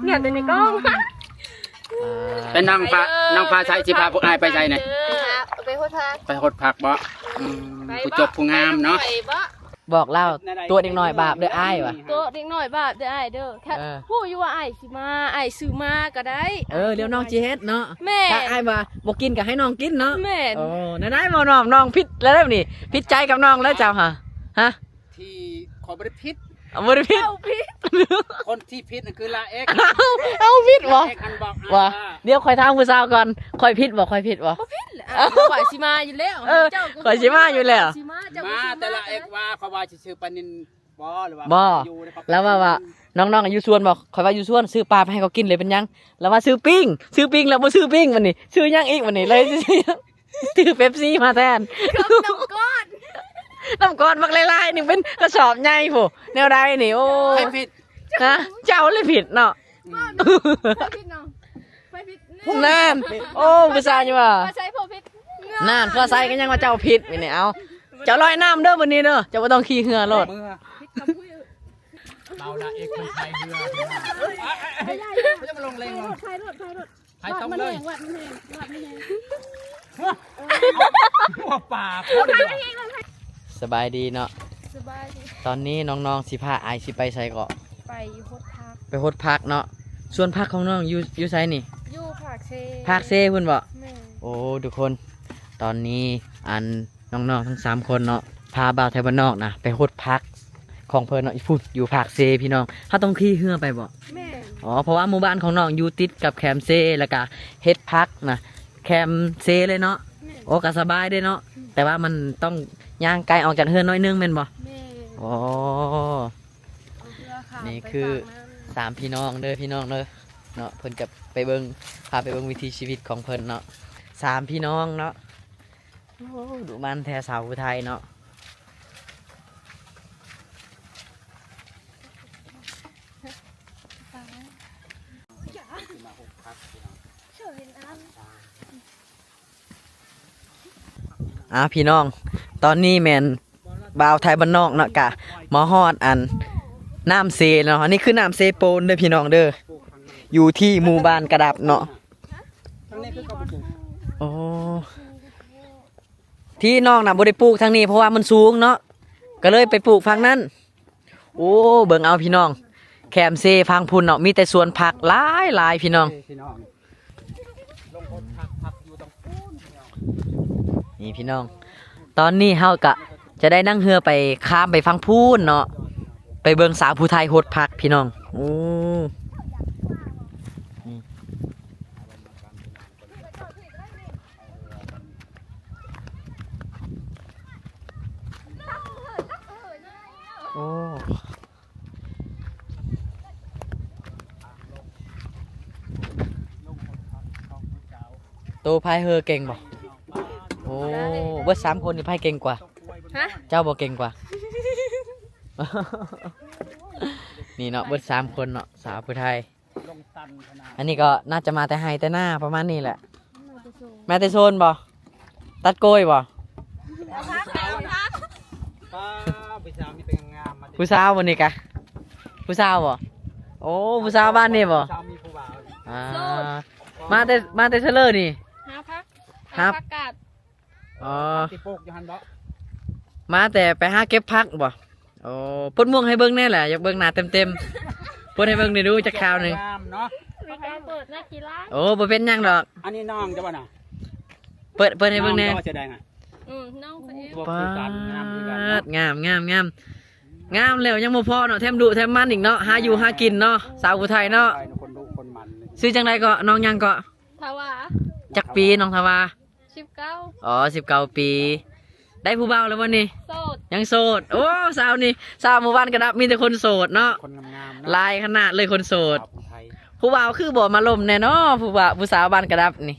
ເໜືອແຕ່ໃນກ້ອງ. ເປັນນ້ອງຟ້າ ນ້ອງຟ້າໃສຊິພາພວກອ້າຍໄປໃສນີ້? ໄປໂຮດຜັກ ໄປໂຮດຜັກບໍ່? ອືມ ໄປ ຜູ້ຈົບຜູ້ງາມເນາະ. ບອກລາວ ຕົວະເດັກນ້ອຍບາບເດີອ້າຍວ່າ ຕົວະເດັກນ້ອຍບາບເດີອ້າຍເດີ. ເອີ ຮູ້ຢູ່ວ່າອ້າຍຊິມາ ອ້າຍຊື້ມາກໍໄດ້. ເອີ ດຽວນ້ອງຊິເຮັດເນາະ. ແມ່ນ ຖ້າອ້າຍວ່າບໍ່ກິນກໍໃຫ້ນ້ອງກິນເນາະ. ແມ່ນ ໂອ້ ແນວໃດບໍ່ນ້ອງ ນ້ອງຜິດແລ້ວເດ້ນີ້ ຜິດໃຈກັບນ້ອງແລ້ວເຈົ້າຫະ ຮະ? ທີ່ຂ້ອຍບໍ່ໄດ້ຜິດ ບໍ່ໄດ້ຜິດ ເຈົ້າຜິດ. ຄົນທີ່ຜິດນັ້ນຄືລາເອັກ. ເອົ້າ ເອົ້າ ຜິດບໍ່? ລາເອັກຫັ້ນບອກອ້າຍວ່າ ວ່າ ດຽວຂ້ອຍຖາມຜູ້ສາວກ່ອນ ຂ້ອຍຜິດບໍ່? ຂ້ອຍຜິດບໍ່? ບໍ່ຜິດແຫຼະ ເອົ້າ ຂ້ອຍຊິມາຢູ່ແລ້ວ. ເອີ ເຈົ້າກໍ ຂ້ອຍຊິມາຢູ່ແລ້ວ ຊິມາ ເຈົ້າກໍ ມາ ຊິມາ ແຕ່ລາເອັກວ່າ ຂ້ອຍວ່າຊິຊື້ປານິນບໍ່ ຫຼືວ່າ ບໍ່ ຢູ່ໃນ ລາວວ່າວ່າ ນ້ອງໆ ຢູ່ສວນບໍ່? ຂ້ອຍວ່າຢູ່ສວນ ຊື້ປາໄປໃຫ້ເຂົາກິນເລີຍ ເປັນຫຍັງ? ລາວວ່າຊື້ປີ້ງ ຊື້ປີ້ງແລ້ວບໍ່ຊື້ປີ້ງ ບັດນີ້ຊື້ຫຍັງອີກ? ບັດນີ້ເລີຍຊື້ ຊື້ເປັບຊີມາແທນ ກັບນ້ຳກ້ອນ ນ້ຳກ້ອນບັກຫຼາຍໆ ໜຶ່ງເປັນກະສອບໃຫຍ່ພຸ້ນ. ແນວໃດນີ້? ໂອ້ ໃຜຜິດ? ຮະ? ເຈົ້າແຫຼະຜິດເນາະ. ໃຜຜິດເນາະ? ໃຜຜິດ? ນັ້ນ ໂອ້ ຜູ້ຊາຍວ່າ ໃສ່ຜູ້ຜິດ ນັ້ນ ພວກໃສ່ກໍຍັງວ່າເຈົ້າຜິດ. ນີ້ ເອົາ ເຈົ້າລອຍນ້ຳເດີມື້ນີ້ເດີ ເຈົ້າບໍ່ຕ້ອງຂີ່ເຮືອໂລດ. ເອົາລະ ເອັກ ມັນພາຍເຮືອ ເຂົາຈະມາລົງເລັງ ພາຍໂລດ ພາຍໂລດ ພາຍຕົງເລີຍ ວັດມັນແຮງ ວັດມັນແຮງ ຫົວປາກ. ສະບາຍດີເນາະ ສະບາຍດີ. ຕອນນີ້ນ້ອງໆ ຊິພາອ້າຍຊິໄປໃສເກາະ? ໄປໂຮດຜັກ ໄປໂຮດຜັກເນາະ. ສວນຜັກຂອງນ້ອງຢູ່ ຢູ່ໃສນີ້? ຢູ່ປາກເຊ ປາກເຊພຸ້ນບໍ່? ແມ່ນ. ໂອ້ ທຸກຄົນ ຕອນນີ້ອັນ ນ້ອງໆ ທັງສາມຄົນເນາະ ພາບ່າວໄທບ້ານນອກນະ ໄປໂຮດຜັກຂອງເພິ່ນເນາະ ຢູ່ພຸ້ນ ຢູ່ປາກເຊພີ່ນ້ອງ. ເຮົາຕ້ອງຂີ່ເຮືອໄປບໍ່? ແມ່ນ. ອໍ ເພາະວ່າໝູ່ບ້ານຂອງນ້ອງຢູ່ຕິດກັບແຄມເຊ ແລ້ວກະເຮັດຜັກນະ ແຄມເຊເລີຍເນາະ. ແມ່ນ. ໂອ້ ກະສະບາຍເດ້ເນາະ ອືມ ແຕ່ວ່າມັນຕ້ອງຍ່າງໄກອອກຈາກເຮືອນໜ້ອຍໜຶ່ງແມ່ນບໍ່? ແມ່ນ. ອໍ ເອົາເຮືອຂ້າມ ນີ້ຄື ໄປຟາກນັ້ນ ສາມພີ່ນ້ອງເດີ ພີ່ນ້ອງເດີເນາະ. ເພິ່ນຈະໄປເບິ່ງ ພາໄປເບິ່ງວິຖີຊີວິດຂອງເພິ່ນເນາະ ສາມພີ່ນ້ອງເນາະ. ໂອ້ ດຸໝັ່ນແທ້ສາວຜູ້ໄທເນາະ. ອ່າ ພີ່ນ້ອງ ຕອນນີ້ແມ່ນບ່າວໄທບ້ານນອກເນາະ ກະມາຮອດອັນນ້ຳເຊແລ້ວເນາະ. ອັນນີ້ຄືນ້ຳເຊໂປນເດີພີ່ນ້ອງເດີ ຢູ່ທີ່ໝູ່ບ້ານກະດັບເນາະ. ໂອ້ ທີ່ນ້ອງນະບໍ່ໄດ້ປູກທາງນີ້ ເພາະວ່າມັນສູງເນາະ ກະເລີຍໄປປູກຝັ່ງນັ້ນ. ໂອ້ ເບິ່ງເອົາພີ່ນ້ອງ ແຄມເຊຝັ່ງພຸ້ນເນາະ ມີແຕ່ສວນຜັກຫຼາຍໆ ພີ່ນ້ອງ. ນີ້ພີ່ນ້ອງ ຕອນນີ້ເຮົາກະຈະໄດ້ນັ່ງເຮືອໄປ ຂ້າມໄປຝັ່ງພຸ້ນເນາະ ໄປເບິ່ງສາວຜູ້ໄທໂຮດຜັກພີ່ນ້ອງ. ໂອ້ ນີ້ ໂອ້ ໂຕພາຍເຮືອເກັ່ງບໍ່? ໂອ້ ເບິດສາມຄົນນີ້ໃຜເກັ່ງກວ່າ? ຮະ? ເຈົ້າບໍ່ເກັ່ງກວ່າ? ນີ້ເນາະ ເບິດສາມຄົນເນາະ ສາວຜູ້ໄທ. ອັນນີ້ກໍໜ້າຈະມາແຕ່ໄຮ່ແຕ່ນາປະມານນີ້ແຫຼະ. ມາແຕ່ໂຊນບໍ່? ຕັດໂກຍບໍ່? ຜູ້ສາວນີ້ເປັນງາມໆ ມາແຕ່ ຜູ້ສາວບໍ່ນີ້ກະ? ຜູ້ສາວບໍ່? ໂອ້ ຜູ້ສາວບ້ານນີ້ບໍ່? ຜູ້ສາວມີຜູ້ບ່າວ ອ່າ ໂສດ ມາແຕ່ ມາແຕ່ເທື່ອເລີນີ້ ຫາຜັກ ຫາ ຫາຜັກກາດ ອໍ ທີ່ປູກຢູ່ຫັ້ນບໍ່? ມາແຕ່ໄປຫາເກັບຜັກບໍ່? ໂອ້ ປົດໝວກໃຫ້ເບິ່ງແດ່ລະ ຢາກເບິ່ງໜ້າເຕັມໆ ປົດໃຫ້ເບິ່ງແດ່ດູຈັກຄາວໜຶ່ງ. ງາມເນາະ ເປີດໜ້າກິລາ. ໂອ້ ບໍ່ເປັນຫຍັງດອກ. ອັນນີ້ນ້ອງເຈົ້າບໍ່ນະ? ເປີດ ເປີດໃຫ້ເບິ່ງແດ່. ນ້ອງເຈົ້າວ່າຈະໄດ້ຫະ? ອືມ ນ້ອງເພິ່ນເອງ. ໂອ້ ງາມ ງາມ ງາມ ງາມ ງາມແລ້ວຍັງບໍ່ພໍເນາະ ແຖມດຸແຖມມັນອີກເນາະ ຫາຢູ່ຫາກິນເນາະ ສາວຜູ້ໄທເນາະ. ຄົນດຸຄົນມັນ. ຊື່ຈັ່ງໃດເກາະ? ນ້ອງຫຍັງເກາະ? ທາວາ. ຈັກປີນ້ອງທາວາ? ສິບເກົ້າ. ອໍ ສິບເກົ້າປີ. ໄດ້ຜູ້ບ່າວແລ້ວບໍ່ນີ້? ໂສດ ຍັງໂສດ. ໂອ້ ສາວນີ້ ສາວໝູ່ບ້ານກະດັບມີແຕ່ຄົນໂສດເນາະ ຄົນງາມໆເນາະ ຫຼາຍຂະໜາດເລີຍຄົນໂສດ. ສາວຜູ້ໄທ ຜູ້ບ່າວຄືບໍ່ມາລົມແດ່ເນາະ ຜູ້ບ່າວ ຜູ້ສາວບ້ານກະດັບນີ້.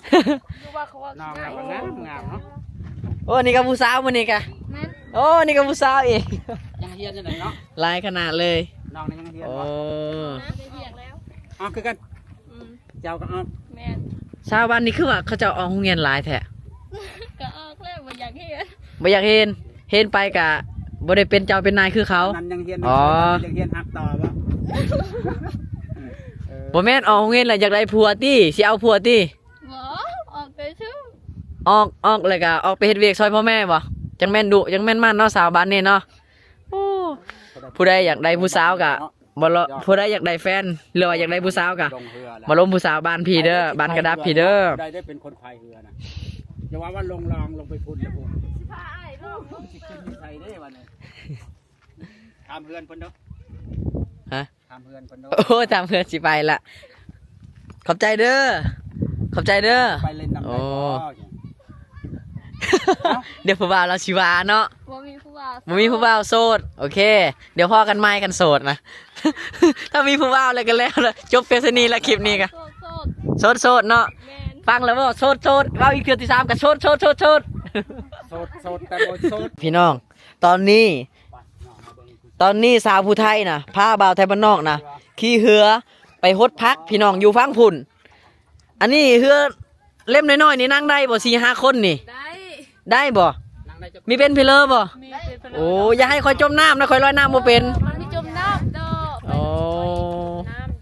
ຄືວ່າເຂົາວ່າ ນ້ອງ ງາມ ງາມເນາະ. ໂອ້ ນີ້ກໍຜູ້ສາວມື້ນີ້ກະ. ແມ່ນ. ໂອ້ ນີ້ກໍຜູ້ສາວອີກ. ຍັງຮຽນຢູ່ເນາະ ຫຼາຍຂະໜາດເລີຍ. ນ້ອງນີ້ຍັງຮຽນ. ໂອ້ ໄດ້ຮຽນແລ້ວ. ເອົາຄືກັນ. ອືມ ເຈົ້າກໍອອກ. ແມ່ນ. ຊາວບ້ານນີ້ຄືວ່າເຂົາເຈົ້າອອກໂຮງຮຽນຫຼາຍແທ້? ກໍອອກແລ້ວ ບໍ່ຢາກຮຽນ ບໍ່ຢາກຮຽນ ຮຽນໄປກະບໍ່ໄດ້ເປັນເຈົ້າເປັນນາຍຄືເຂົາ. ນັ້ນຍັງຮຽນ ອໍ ຍັງຮຽນຮັບຕໍ່ບໍ່? ບໍ່ແມ່ນອອກໂຮງຮຽນແລ້ວຢາກໄດ້ຜົວຕິ? ຊິເອົາຜົວຕິ? ບໍ່ ອອກໄປຊື່ ອອກ ອອກແລ້ວກະອອກໄປເຮັດວຽກຊ່ອຍພໍ່ແມ່ບໍ່? ຈັ່ງແມ່ນດຸ ຈັ່ງແມ່ນໝັ້ນເນາະ ສາວບ້ານນີ້ເນາະ. ໂອ້ ຜູ້ໃດຢາກໄດ້ຜູ້ສາວກະ ບໍ່ລະ ຜູ້ໃດຢາກໄດ້ແຟນ ຫຼືວ່າຢາກໄດ້ຜູ້ສາວກະ ມາລົມຜູ້ສາວບ້ານພີ້ເດີ ບ້ານກະດັບພີ້ເດີ. ຜູ້ໃດໄດ້ເປັນຄົນພາຍເຮືອນະ ຢ່າວ່າວ່າລົງລອງລົງໄປພຸ້ນລະພຸ້ນ ຊິພາອ້າຍລົງ ຊິຂຶ້ນຢູ່ໃສເດ້ບັດນີ້? ຖາມເຮືອນເພິ່ນເດີ ຮະ? ຖາມເຮືອນເພິ່ນເດີ. ໂອ້ ຖາມເຮືອນ ຊິໄປລະ ຂອບໃຈເດີ ຂອບໃຈເດີ. ໄປຫຼິ້ນນຳໄດ້ບໍ່? ໂອ້ ດຽວຜູ້ບ່າວລາວຊິວ່າເນາະ. ບໍ່ມີຜູ້ບ່າວ ບໍ່ມີຜູ້ບ່າວ ໂສດ. ໂອເຄ ດຽວພໍ້ກັນໃໝ່ຄັນໂສດນະ. ຖ້າມີຜູ້ບ່າວແລ້ວກໍແລ້ວລະ ຈົບພຽງເທົ່ານີ້ລະ ຄລິບນີ້ກະ ໂສດໆ ໂສດໆເນາະ. ແມ່ນ ຟັງແລ້ວບໍ່ ໂສດໆ ເວົ້າອີກເທື່ອທີສາມກໍໂສດໆ ໂສດໆ ໂສດ ໂສດແຕ່ບໍ່ໂສດ. ພີ່ນ້ອງ ຕອນນີ້ ຕອນນີ້ສາວຜູ້ໄທນະ ພາບ່າວໄທບ້ານນອກນະ ຂີ່ເຮືອໄປຫົດຜັກ ພີ່ນ້ອງ ຢູ່ຝັ່ງພຸ້ນ. ອັນນີ້ເຮືອເຫຼັ້ມນ້ອຍໆນີ້ ນັ່ງໄດ້ບໍ່ ສີ່ຫ້າຄົນນີ້? ໄດ້ ໄດ້ບໍ່? ມີເປັນເພເລີບໍ່? ມີເປັນເພເລີ. ໂອ້ ຢ່າໃຫ້ຂ້ອຍຈົມນ້ຳນະ ຂ້ອຍລອຍນ້ຳບໍ່ເປັນ. ມັນມີຈົມນ້ຳດອກ. ໂອ້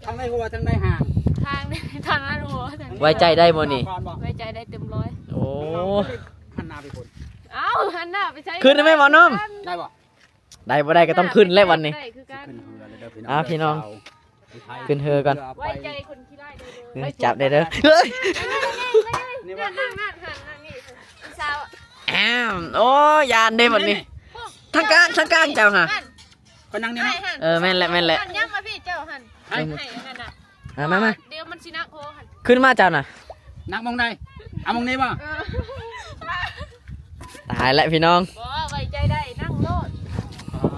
ທາງໃນຫົວ ທາງໃນຫາງ ທາງ ທາງນັ້ນຫົວ ໄວ້ໃຈໄດ້ບໍ່ນີ້? ໄວ້ໃຈໄດ້ເຕັມຮ້ອຍ. ໂອ້ ຫັນໜ້າໄປພຸ້ນ. ເອົ້າ ຫັນໜ້າໄປໃສ? ຂຶ້ນໄດ້ໄໝບ່າວໜຸ່ມ? ໄດ້ບໍ່? ໄດ້ບໍ່ໄດ້ກໍຕ້ອງຂຶ້ນແຫຼະວັນນີ້. ໄດ້ຄືກັນ. ຂຶ້ນເຮືອເລີຍເດີພີ່ນ້ອງ. ອ່າ ພີ່ນ້ອງ ເດີສາວ ຂຶ້ນເຮືອກ່ອນ. ໄວ້ໃຈຄົນຂີ້ຮ້າຍເດີ. ເອີ ຈັບໄດ້ເດີ. ເຮີ້ຍ ນັ້ນໆໆ ນີ້ ຜູ້ສາວ. ອ້າວ ໂອ້ຍ ຢ້ານເດ້ບັດນີ້. ທາງກາງ ທາງກາງເຈົ້າຫາ. ຂ້ອຍນັ່ງນີ້ເນາະ. ເອີ ແມ່ນແຫຼະ ແມ່ນແຫຼະ. ຫັ້ນ ຍ່າງມາພີ້ເຈົ້າຫັ້ນ. ໃຫ້ ໃຫ້ອັນນັ້ນນະ. ອ່າ ມາ ມາ ດຽວມັນຊິໜັກຄໍຫັ້ນ. ຂຶ້ນມາເຈົ້ານະ. ນັ່ງໝ່ອງໃດ? ເອົາໝ່ອງນີ້ບໍ່? ເອີ ຕາຍແລ້ວພີ່ນ້ອງ. ບໍ່ ໄວ້ໃຈໄດ້ ນັ່ງໂລດ.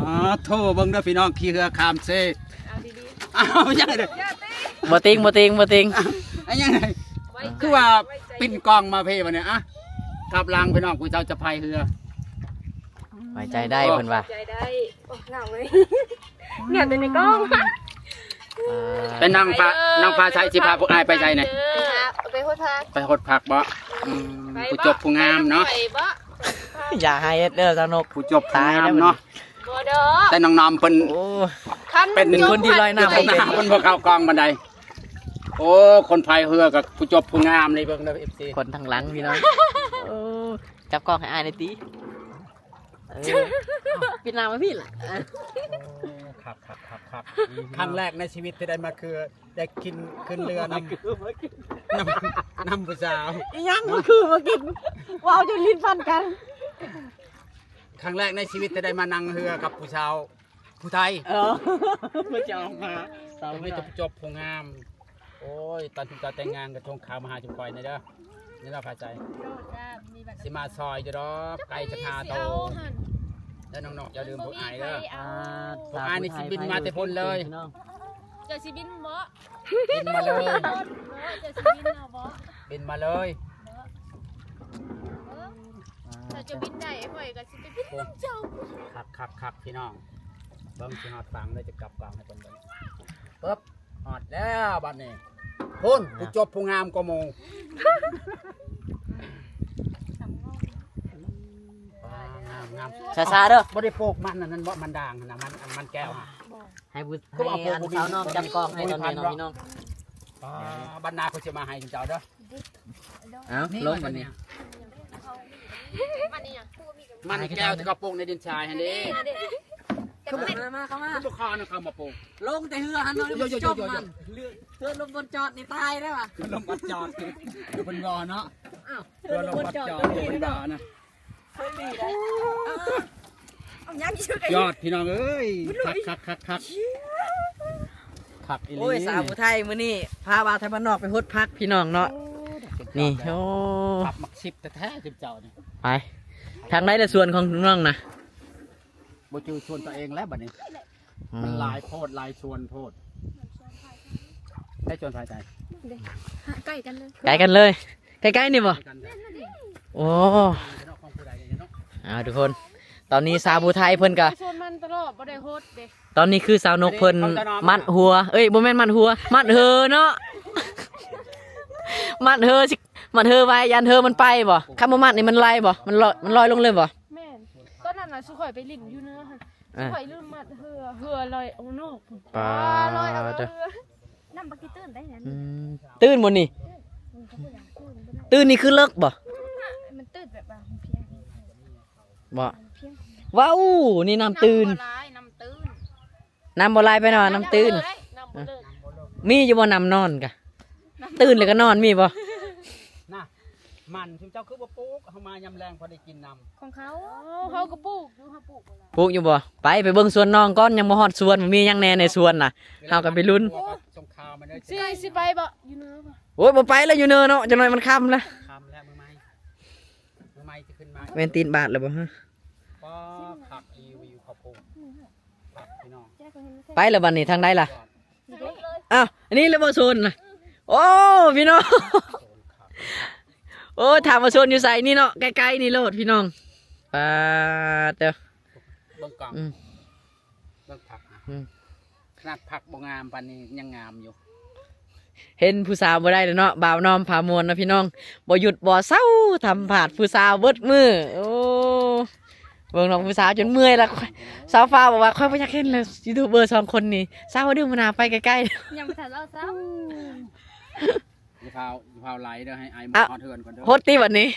ອໍ ໂທ້ ເບິ່ງເດີພີ່ນ້ອງ ຂີ່ເຮືອຂ້າມເຊ. ເອົາດີໆ. ເອົາຫຍັງເດີ? ຢ່າຕິ. ບໍ່ຕິງ ບໍ່ຕິງ ບໍ່ຕິງ. ເອົາຫຍັງເດີ? ຄືວ່າປິ່ນກ້ອງມາເພບັດນີ້. ອ່ະ ກັບຫຼັງພີ່ນ້ອງ ຜູ້ເຈົ້າຈະພາຍເຮືອ. ໄວ້ໃຈໄດ້ເພິ່ນວ່າ. ໄວ້ໃຈໄດ້. ໂອ້ ເຫງົາເວີຍ ເຫງົາແຕ່ໃນກ້ອງ. ອ່າ ໄປນາງຟ້າ ນາງຟ້າໃສຊິພາພວກອ້າຍໄປໃສນີ້? ໄປຫາ ໄປຫົດຜັກ. ໄປຫົດຜັກບໍ່? ອືມ ໄປ ຜູ້ຈົບຜູ້ງາມເນາະ. ຢ່າໃຫ້ເຮັດເດີສາວນົກ ຜູ້ຈົບຜູ້ງາມເນາະ. ບໍ່ດອກ ແຕ່ນ້ອງນ້ອມເພິ່ນ ໂອ້ ເປັນຄົນທີ່ລອຍນ້ຳບໍ່ເປັນ ເພິ່ນບໍ່ເຂົ້າກ້ອງປານໃດ. ໂອ້ ຄົນພາຍເຮືອກັບຜູ້ຈົບຜູ້ງາມນີ້ ເບິ່ງເດີ ເອັຟຊີ ຄົນທາງຫຼັງພີ່ນ້ອງ. ໂອ້ ຈັບກ້ອງໃຫ້ອ້າຍແດ່ຕິ. ເອີ ປິດໜ້າມາພີ້ລະ. ຄັກໆໆໆ ຄັ້ງແລກໃນຊີວິດທີ່ໄດ້ມາຄື ໄດ້ກິນ ຂຶ້ນເຮືອນຳ ນຳ ນຳຜູ້ສາວ. ອີຫຍັງມາຄືມາກິນ ເວົ້າຈົນລີ້ນພັນກັນ. ຄັ້ງແລກໃນຊີວິດທີ່ໄດ້ມານັ່ງເຮືອກັບຜູ້ສາວ ຜູ້ໄທ. ເອີ ເພິ່ນຈະອອກມາ ສາວ ມີແຕ່ຜູ້ຈົບຜູ້ງາມ. ໂອ້ຍ ຕອນທີ່ເຈົ້າແຕ່ງງານກໍສົ່ງຂ່າວມາຫາຈຸມຂ້ອຍແດ່ເດີ. ນີ້ລະພາໃຈ ຊິມາຊ່ອຍຢູ່ດອກ ໄກ່ຈັກຫ້າໂຕ. ແລ້ວນ້ອງໆ ຢ່າລືມພວກອ້າຍເດີ. ພວກອ້າຍນີ້ຊິບິນມາແຕ່ພຸ້ນເລີຍ. ເຈົ້າຊິບິນບໍ່? ບິນມາເລີຍ. ເຈົ້າຊິບິນເອົາບໍ່? ບິນມາເລີຍ. ຖ້າເຈົ້າບິນໄດ້ ຂ້ອຍກໍຊິໄປບິນນຳເຈົ້າ. ຄັກໆໆ ພີ່ນ້ອງ ເບິ່ງຊິຮອດຝັ່ງເລີຍ ຈະກັບກ້ອງໃຫ້ເພິ່ນເບິ່ງ. ປຶບ ຮອດແລ້ວບັດນີ້. ພຸ້ນ ຜູ້ຈົບຜູ້ງາມກວ່າໝູ່. ງາມໆ ຊ້າໆເດີ. ບໍ່ໄດ້ປູກມັນອັນນັ້ນບໍ່? ມັນດ່າງຫັ້ນນະ ມັນ ມັນແກ້ວຫະ. ໃຫ້ບຸ ໃຫ້ອັນສາວນ້ອງຈັບກ້ອງໃຫ້ຕອນນີ້ເນາະພີ່ນ້ອງ. ບັດໜ້າຂ້ອຍຊິມາໃຫ້ເຈົ້າເດີ. ເອົ້າ ລົງບັດນີ້. ມັນແກ້ວທີ່ເຂົາປູກໃນດິນຊາຍຫັ້ນເດ້. ເຂົ້າມາ ມາ ເຂົ້າມາ ຄືບໍ່ຄານເຂົາມາປູກ. ລົງແຕ່ເຮືອຫັ້ນເນາະ ຈົບມັນ ເຮືອລົມບົນຈອດນີ້ຕາຍແລ້ວຫວາ. ລົມບັດຈອດ ເພິ່ນບໍ່ເນາະ. ອ້າວ ເຮືອລົມບັດຈອດ ເພິ່ນບໍ່ນະ. ຍອດ ພີ່ນ້ອງເອີຍ ຄັກໆໆໆ ຄັກອີ່ຫຼີ. ໂອ້ຍ ສາວຜູ້ໄທມື້ນີ້ພາບ່າວໄທບ້ານນອກໄປຫົດຜັກ ພີ່ນ້ອງເນາະ. ໂອ້ ນີ້ ໂອ້ ຜັກໝາກຊິບແທ້ໆ ຈຸມເຈົ້ານີ້. ໄປ ທາງໃດລະສວນຂອງນ້ອງນະ? ບໍ່ຈື່ສວນຕົວເອງແລ້ວບັດນີ້. ອືມ ມັນຫຼາຍໂພດ ຫຼາຍສວນໂພດ. ໃກ້ສວນໃຜໃຈ? ໃກ້ກັນເລີຍ ໃກ້ກັນເລີຍ. ໃກ້ໆນີ້ບໍ່? ໂອ້ ເອົາທຸກຄົນ ຕອນນີ້ສາວຜູ້ໄທເພິ່ນກະ ຕອນນີ້ຄືສາວນົກເພິ່ນມັດຫົວ ເອີຍ ບໍ່ແມ່ນມັດຫົວ ມັດເຫີເນາະ. ມັດເຫີຊິ ມັດເຫີໄວ້ ຢ້ານເຫີມັນໄປບໍ່? ຄັນບໍ່ມັດນີ້ມັນໄຫຼບໍ່? ມັນລອຍ ມັນລອຍລົງເລີຍບໍ່? ແມ່ນ ຕອນນັ້ນນະ ຊຸຂ້ອຍໄປຫຼິ້ນຢູ່ເໜືອຫັ້ນ ອ່າ ຂ້ອຍລືມມັດເຮືອ ເຮືອລອຍອອກນອກພຸ້ນ. ປາດ ລອຍອອກນອກເຮືອ. ນຳບັກທີ່ຕື່ນໄດ້ນັ້ນ ອືມ ຕື່ນບໍ່ນີ້? ຕື່ນ ເຂົາບໍ່ຢາກຕື່ນບໍ່ໄດ້ ຕື່ນນີ້ຄືເລິກບໍ່? ມັນຕື່ນແບບວ່າເພຍ ບໍ່ ເພຍ ວ້າວ ນີ້ນ້ຳຕື່ນ ນ້ຳບໍ່ຫຼາຍ ນ້ຳຕື້ນ ນ້ຳບໍ່ຫຼາຍ ໄປນອນນ້ຳຕື້ນ ນ້ຳບໍ່ເລີກ ມີຢູ່ບໍ່ນ້ຳນອນກະ? ຕື່ນແລ້ວກໍນອນ ມີບໍ່? ນະ ມັນຊຸມເຈົ້າຄືບໍ່ປູກ? ເຮົາມາຍາມແລງພໍໄດ້ກິນນຳ ຂອງເຂົາ ເຮົາກໍປູກຢູ່ ເຮົາປູກບໍ່ລະ ປູກຢູ່ບໍ່? ໄປ ໄປເບິ່ງສວນນ້ອງກ່ອນ ຍັງບໍ່ຮອດສວນ ມີຫຍັງແດ່ໃນສວນນະ ເຮົາກໍໄປລຸ້ນ ສົ່ງຂ່າວມາເດີ ຊິ ຊິໄປບໍ່? ຢູ່ເນີບໍ່? ໂອ້ຍ ບໍ່ໄປແລ້ວ ຢູ່ເນີເນາະ ຈັກໜ້ອຍມັນຄ່ຳແລ້ວ ຄ່ຳແລ້ວ ມື້ໃໝ່ ມື້ໃໝ່ຊິຂຶ້ນມາ ແມ່ນຕີນບາດແລ້ວບໍ່? ປ້າ ຄັກອີ່ຫຼີ ຢູ່ເຂົ້າໂພດ ໄປແລ້ວບັດນີ້ ທາງໃດລະ? ອ້າວ ອັນນີ້ແຫຼະບໍ່ໂຊນນະ? ໂອ້ ພີ່ນ້ອງ ໂອ້ ຖາມວ່າໂຊນຢູ່ໃສ? ນີ້ເນາະ ໃກ້ໆ ນີ້ໂລດພີ່ນ້ອງ ປາດເດີ ເບິ່ງກ້ອງ ອືມ ເບິ່ງຜັກນະ ອືມ ຂະໜາດຜັກບໍ່ງາມປານນີ້ຍັງງາມຢູ່. ເຫັນຜູ້ສາວບໍ່ໄດ້ແລ້ວເນາະ ບ່າວນ້ອມພາມ່ວນເນາະພີ່ນ້ອງ ບໍ່ຢຸດບໍ່ເຊົາ ທຳພາດຜູ້ສາວເບິດມື້ ໂອ້ ເບິ່ງນ້ອງຜູ້ສາວຈົນເມື່ອຍລະ ສາວຟ້າບອກວ່າ ຂ້ອຍບໍ່ຢາກເຫັນແລ້ວ ຢູທູບເບີສອງຄົນນີ້ ສາວດຶງມາໜ້າໄປໃກ້ໆ ຍັງບໍ່ທັນເວົ້າຊ້ຳ ຢ່າພາວ ຢ່າພາວໄຫຼເດີ ໃຫ້ອ້າຍມາຮອດເຮືອນກ່ອນເດີ ຫົດຕິບັດນີ້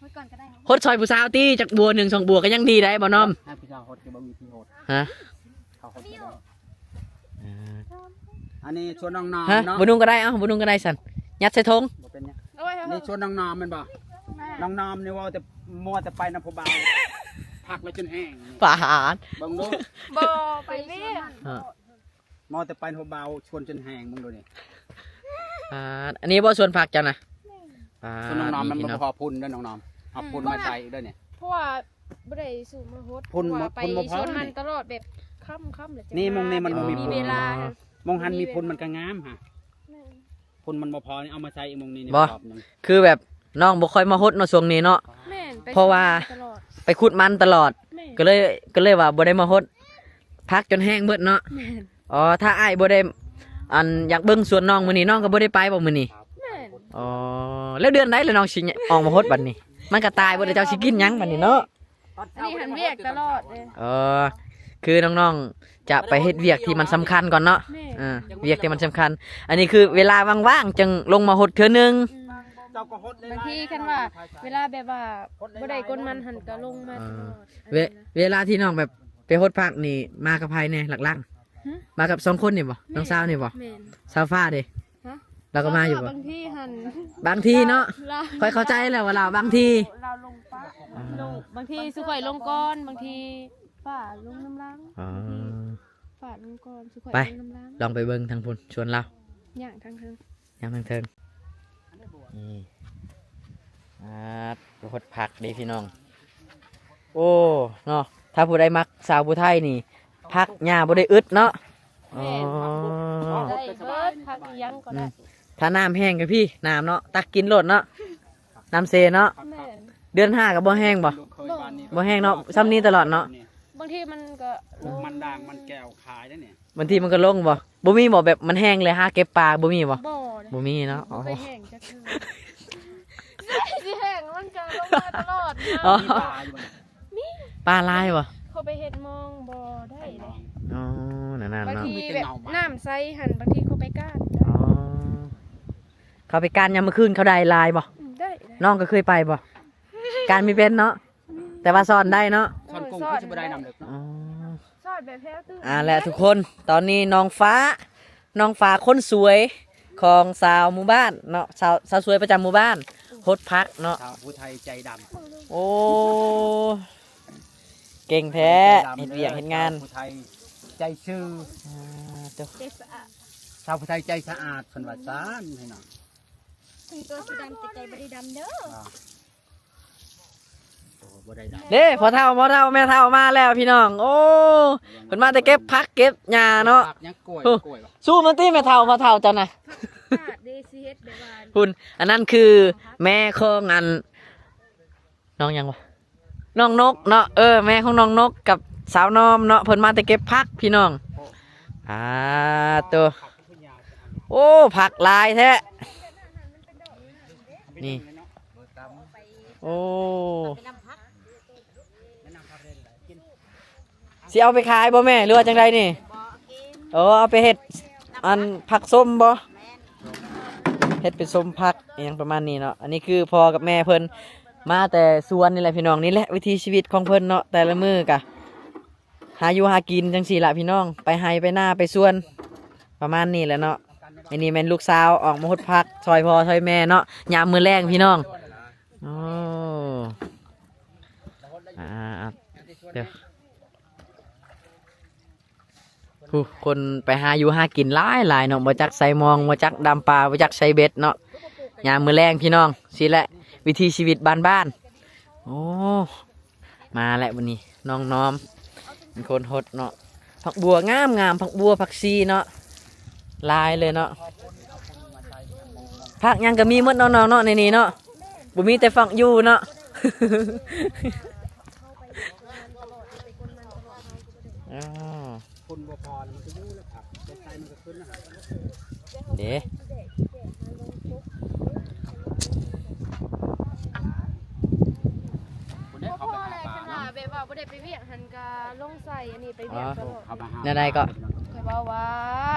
ຫົດກ່ອນກໍໄດ້ ຫົດຊ່ອຍຜູ້ສາວຕິ ຈັກບົວໜຶ່ງສອງບົວກໍຍັງດີໄດ໋ ບ່າວນ້ອມ ໃຫ້ຜູ້ສາວຫົດ ຄືບໍ່ມີທີ່ຫົດ ຮະ ເຂົາຫົດບໍ່ໄດ້ ເອີ ອັນນີ້ຊວນນ້ອງນອມ ຮະ ເນາະ ບໍ່ນຸ່ງກໍໄດ້ ເອົ້າ ບໍ່ນຸ່ງກໍໄດ້ຊັ້ນ ຍັດໃສ່ຖົງ ບໍ່ເປັນຫຍັງ ໂອ້ຍ ນີ້ຊວນນ້ອງນອມແມ່ນບໍ່? ແມ່ນ ນ້ອງນອມນີ້ເວົ້າແຕ່ ມົວແຕ່ໄປນຳຜູ້ບ່າວ ພັກແລ້ວຈົນແຫ້ງ ປາດ ເບິ່ງດູ ບໍ່ ໄປວຽກ ຮະ ມົວແຕ່ໄປນຳຜູ້ບ່າວ ຊວນຈົນແຫ້ງ ເບິ່ງດູນີ້ ປາດ ອັນນີ້ບໍ່ສວນຜັກເຈົ້ານະ? ແມ່ນ ປາດ ຊວນນ້ອງນອມມັນບໍ່ພໍພຸ່ນເດີນ້ອງນອມ ເອົາພຸ່ນມາໃສ່ອີກເດີນີ້ ເພາະວ່າ ບໍ່ໄດ້ສູ່ມາຫົດ ພຸ່ນ ເພາະວ່າໄປ ພຸ່ນບໍ່ພໍ ສວນມັນຕະຫຼອດແບບຄ່ຳໆ ແລ້ວ ນີ້ ມອງນີ້ມັນບໍ່ມີພຸ່ນ ມີເວລາ ມອງຫັ້ນມີພຸ່ນມັນກໍງາມຫະ ແມ່ນ ພຸ່ນມັນບໍ່ພໍ ນີ້ເອົາມາໃສ່ອີກ ມອງນີ້ ບໍ່ ລອບໜຶ່ງ ຄືແບບນ້ອງບໍ່ຄ່ອຍມາຫົດເນາະ ຊ່ວງນີ້ເນາະ ແມ່ນ ເພາະວ່າໄປຂຸດມັນຕະຫຼອດ ແມ່ນ ກໍເລີຍ ກໍເລີຍວ່າບໍ່ໄດ້ມາຫົດ ພັກຈົນແຫ້ງເບິດເນາະ ແມ່ນ ອໍ ຖ້າອ້າຍບໍ່ໄດ້ ອັນ ຢາກເບິ່ງສວນນ້ອງມື້ນີ້ ນ້ອງກໍບໍ່ໄດ້ໄປບໍ່ມື້ນີ້? ແມ່ນ ອໍ ແລ້ວເດືອນໃດລະນ້ອງຊິອອກມາຫົດບັດນີ້? ມັນກໍຕາຍເບິດແລ້ວ ເຈົ້າຊິກິນຫຍັງບັດນີ້ເນາະ? ອັນນີ້ຫັ້ນວຽກຕະຫຼອດເດ້ ເອີ ຄືນ້ອງໆ ຈະໄປເຮັດວຽກທີ່ມັນສຳຄັນກ່ອນເນາະ ແມ່ນ ເອີ ວຽກທີ່ມັນສຳຄັນ ອັນນີ້ຄືເວລາວ່າງໆ ຈຶ່ງລົງມາຫົດເທື່ອໜຶ່ງ ອືມ ບາງທີຄັນວ່າເວລາແບບວ່າບໍ່ໄດ້ກົນມັນຫັ້ນກໍລົງມາຕະຫຼອດ ເວ ເວລາທີ່ນ້ອງແບບໄປຫົດຜັກນີ້ ມາກັບໃຜແດ່ຫຼັກໆ? ຫຶ? ມາກັບສອງຄົນນີ້ບໍ່? ແມ່ນ ນ້ອງສາວນີ້ບໍ່? ແມ່ນ ສາວຟ້າເດ? ຮະ? ລາວກໍມາຢູ່ບໍ່? ບາງທີຫັ້ນ ບາງທີເນາະ ລາວ ຂ້ອອຍເຂົ້າໃຈແລ້ວວ່າລາວບາງທີ ລາວລົງປະ ອໍ ລົງ ບາງທີຊຸຂ້ອຍລົງກ່ອນ ບາງທີປ້າລົງນຳຫຼັງ ອໍ ບາງທີປ້າລົງກ່ອນ ຊຸຂ້ອຍ ໄປ ລົງນຳຫຼັງ ລອງໄປເບິ່ງທາງພຸ້ນ ສວນລາວ ຍ່າງທາງເທິງ ຍ່າງທາງເທິງ ນີ້ ອາດ ຫົດຜັກເດ້ພີ່ນ້ອງ ໂອ້ ເນາະ ຖ້າຜູ້ໃດມັກສາວຜູ້ໄທນີ້ ຜັກຫຍ້າບໍ່ໄດ້ອຶດເນາະ ແມ່ນ ອໍ ໄດ້ເບິດ ຜັກອີ່ຫຍັງກໍໄດ້ ອືມ ຖ້ານ້ຳແຫ້ງກໍພີ້ ນ້ຳເນາະ ຕັກກິນໂລດເນາະ ນ້ຳເຊເນາະ ແມ່ນ ເດືອນຫ້າກໍບໍ່ແຫ້ງບໍ່? ບໍ່ ບໍ່ແຫ້ງເນາະ ຊ່ຳນີ້ຕະຫຼອດເນາະ ບາງທີມັນກໍລົງ ມັນດ່າງມັນແກ້ວຂາຍໄດ້ນີ້ ບາງທີມັນກໍລົງບໍ່? ບໍ່ມີບໍ່ ແບບມັນແຫ້ງເລີຍຫາເກັບປາ ບໍ່ມີບໍ່? ບໍ່ເດ້ ບໍ່ມີເນາະ ບໍ່ເຄີຍແຫ້ງຈັກເທື່ອ ຊິແຫ້ງມັນກໍລົງມາຕະຫຼອດເນາະ ອໍ ມີປາຢູ່ບໍ່? ມີ ປາຫຼາຍບໍ່? ເຂົາໄປເຮັດມອງບໍ່ໄດ້ເດ້ ອໍ ນັ້ນໆ ບາງທີແບບນ້ຳໃສຫັ້ນ ບາງທີເຂົາໄປກ້ານ ອໍ ເຂົາໄປກ້ານຍາມມື້ຄືນ ເຂົາໄດ້ຫຼາຍບໍ່? ອືມ ໄດ້ ໄດ້ ນ້ອງກໍເຄີຍໄປບໍ່? ກ້ານມີເປັນເນາະ ແຕ່ວ່າຊ້ອນໄດ້ເນາະ ຊ້ອນກຸ້ງຄືຊິບໍ່ໄດ້ນ້ຳເລິກເນາະ ອໍ ຊ້ອນແບບແຖວຕື່ມ ອ່າ ແລະທຸກຄົນ ຕອນນີ້ນ້ອງຟ້າ ນ້ອງຟ້າຄົນສວຍຂອງສາວໝູ່ບ້ານເນາະ ສາວ ສາວສວຍປະຈຳໝູ່ບ້ານ ຫົດຜັກເນາະ ສາວຜູ້ໄທໃຈດຳ ໂອ້ ເກັ່ງແທ້ ໃຈດຳ ເຮັດວຽກເຮັດງານ ສາວຜູ້ໄທໃຈຊື່ ອ່າ ໂຕ ໃຈສະອາດ ສາວຜູ້ໄທໃຈສະອາດ ເພິ່ນວ່າຊັ້ນພີ່ນ້ອງ ເປັນຕົວສີດຳແຕ່ໃຈບໍ່ໄດ້ດຳເດີ ອ່າ ເດ້ ພໍ່ເຖົ້າ ພໍ່ເຖົ້າ ແມ່ເຖົ້າມາແລ້ວພີ່ນ້ອງ ໂອ້ ເພິ່ນມາແຕ່ເກັບຜັກເກັບຫຍ້າເນາະ ຜັກຫຍັງ ກ້ວຍ ໂອ້ ກ້ວຍຫວາ ສູ້ມັນຕິແມ່ເຖົ້າ ພໍ່ເຖົ້າເຈົ້ານະ ເດ້ຊິເຮັດແບບວ່າ ພຸ້ນ ອັນນັ້ນຄືແມ່ຂອງອັນ ນ້ອງຫຍັງວະ ນ້ອງນົກເນາະ ເອີ ແມ່ຂອງນ້ອງນົກກັບສາວນອມເນາະ ເພິ່ນມາແຕ່ເກັບຜັກພີ່ນ້ອງ ອ່າ ໂຕ ໂອ້ ຜັກຫຼາຍແທ້ ນີ້ ໂອ້ ຊິເອົາໄປຂາຍບໍ່ແມ່ ຫຼືວ່າຈັ່ງໃດນີ້? ໂອ້ ເອົາໄປເຮັດ ອັນ ຜັກສົ້ມບໍ່? ເຮັດເປັນສົ້ມຜັກອີ່ຫຍັງປະມານນີ້ເນາະ. ອັນນີ້ຄືພໍ່ກັບແມ່ເພິ່ນມາແຕ່ສວນນີ້ແຫຼະພີ່ນ້ອງ. ນີ້ແຫຼະວິຖີຊີວິດຂອງເພິ່ນເນາະ, ແຕ່ລະມື້ກະຫາຢູ່ຫາກິນຈັ່ງຊີ້ລະພີ່ນ້ອງ, ໄປໄຮ່ໄປນາໄປສວນ ປະມານນີ້ແຫຼະເນາະ. ອັນນີ້ແມ່ນລູກສາວອອກມາຫົດຜັກຊ່ອຍພໍ່ຊ່ອຍແມ່ເນາະ ຍາມມື້ແລງພີ່ນ້ອງ. ໂອ້ ອ່າ ດຽວ ຜູ້ຄົນໄປຫາຢູ່ຫາກິນຫຼາຍໆເນາະ, ບໍ່ຈັກໃສ່ມອງ ບໍ່ຈັກດຳປາ ບໍ່ຈັກໃສ່ເບັດເນາະ. ຍາມມື້ແລງພີ່ນ້ອງ ຊີ້ແຫຼະວິຖີຊີວິດບ້ານໆ. ໂອ້ ມາແລ້ວບັດນີ້ ນ້ອງນ້ອມເປັນຄົນຫົດເນາະ. ຜັກບົວງາມໆ ຜັກບົວ ຜັກຊີເນາະ ຫຼາຍເລີຍເນາະ. ຜັກຫຍັງກໍມີໝົດເນາະນ້ອງເນາະ ໃນນີ້ເນາະ, ບໍ່ມີແຕ່ຝັກຢູ່ເນາະ. ອໍ ຄົນບໍ່ພໍມັນກໍຢູ່ແລ້ວ ໄປໃສ່ມັນກໍຂຶ້ນນະ. ເດ້ ບໍ່ພໍແຫຼະ ຄັນວ່າແບບວ່າບໍ່ໄດ້ໄປວຽກຫັ້ນກໍລົງໃສ່ອັນນີ້ໄປວຽກຕະຫຼອດ. ອໍ ແນວໃດກໍ? ຂ້ອຍເວົ້າວ່າ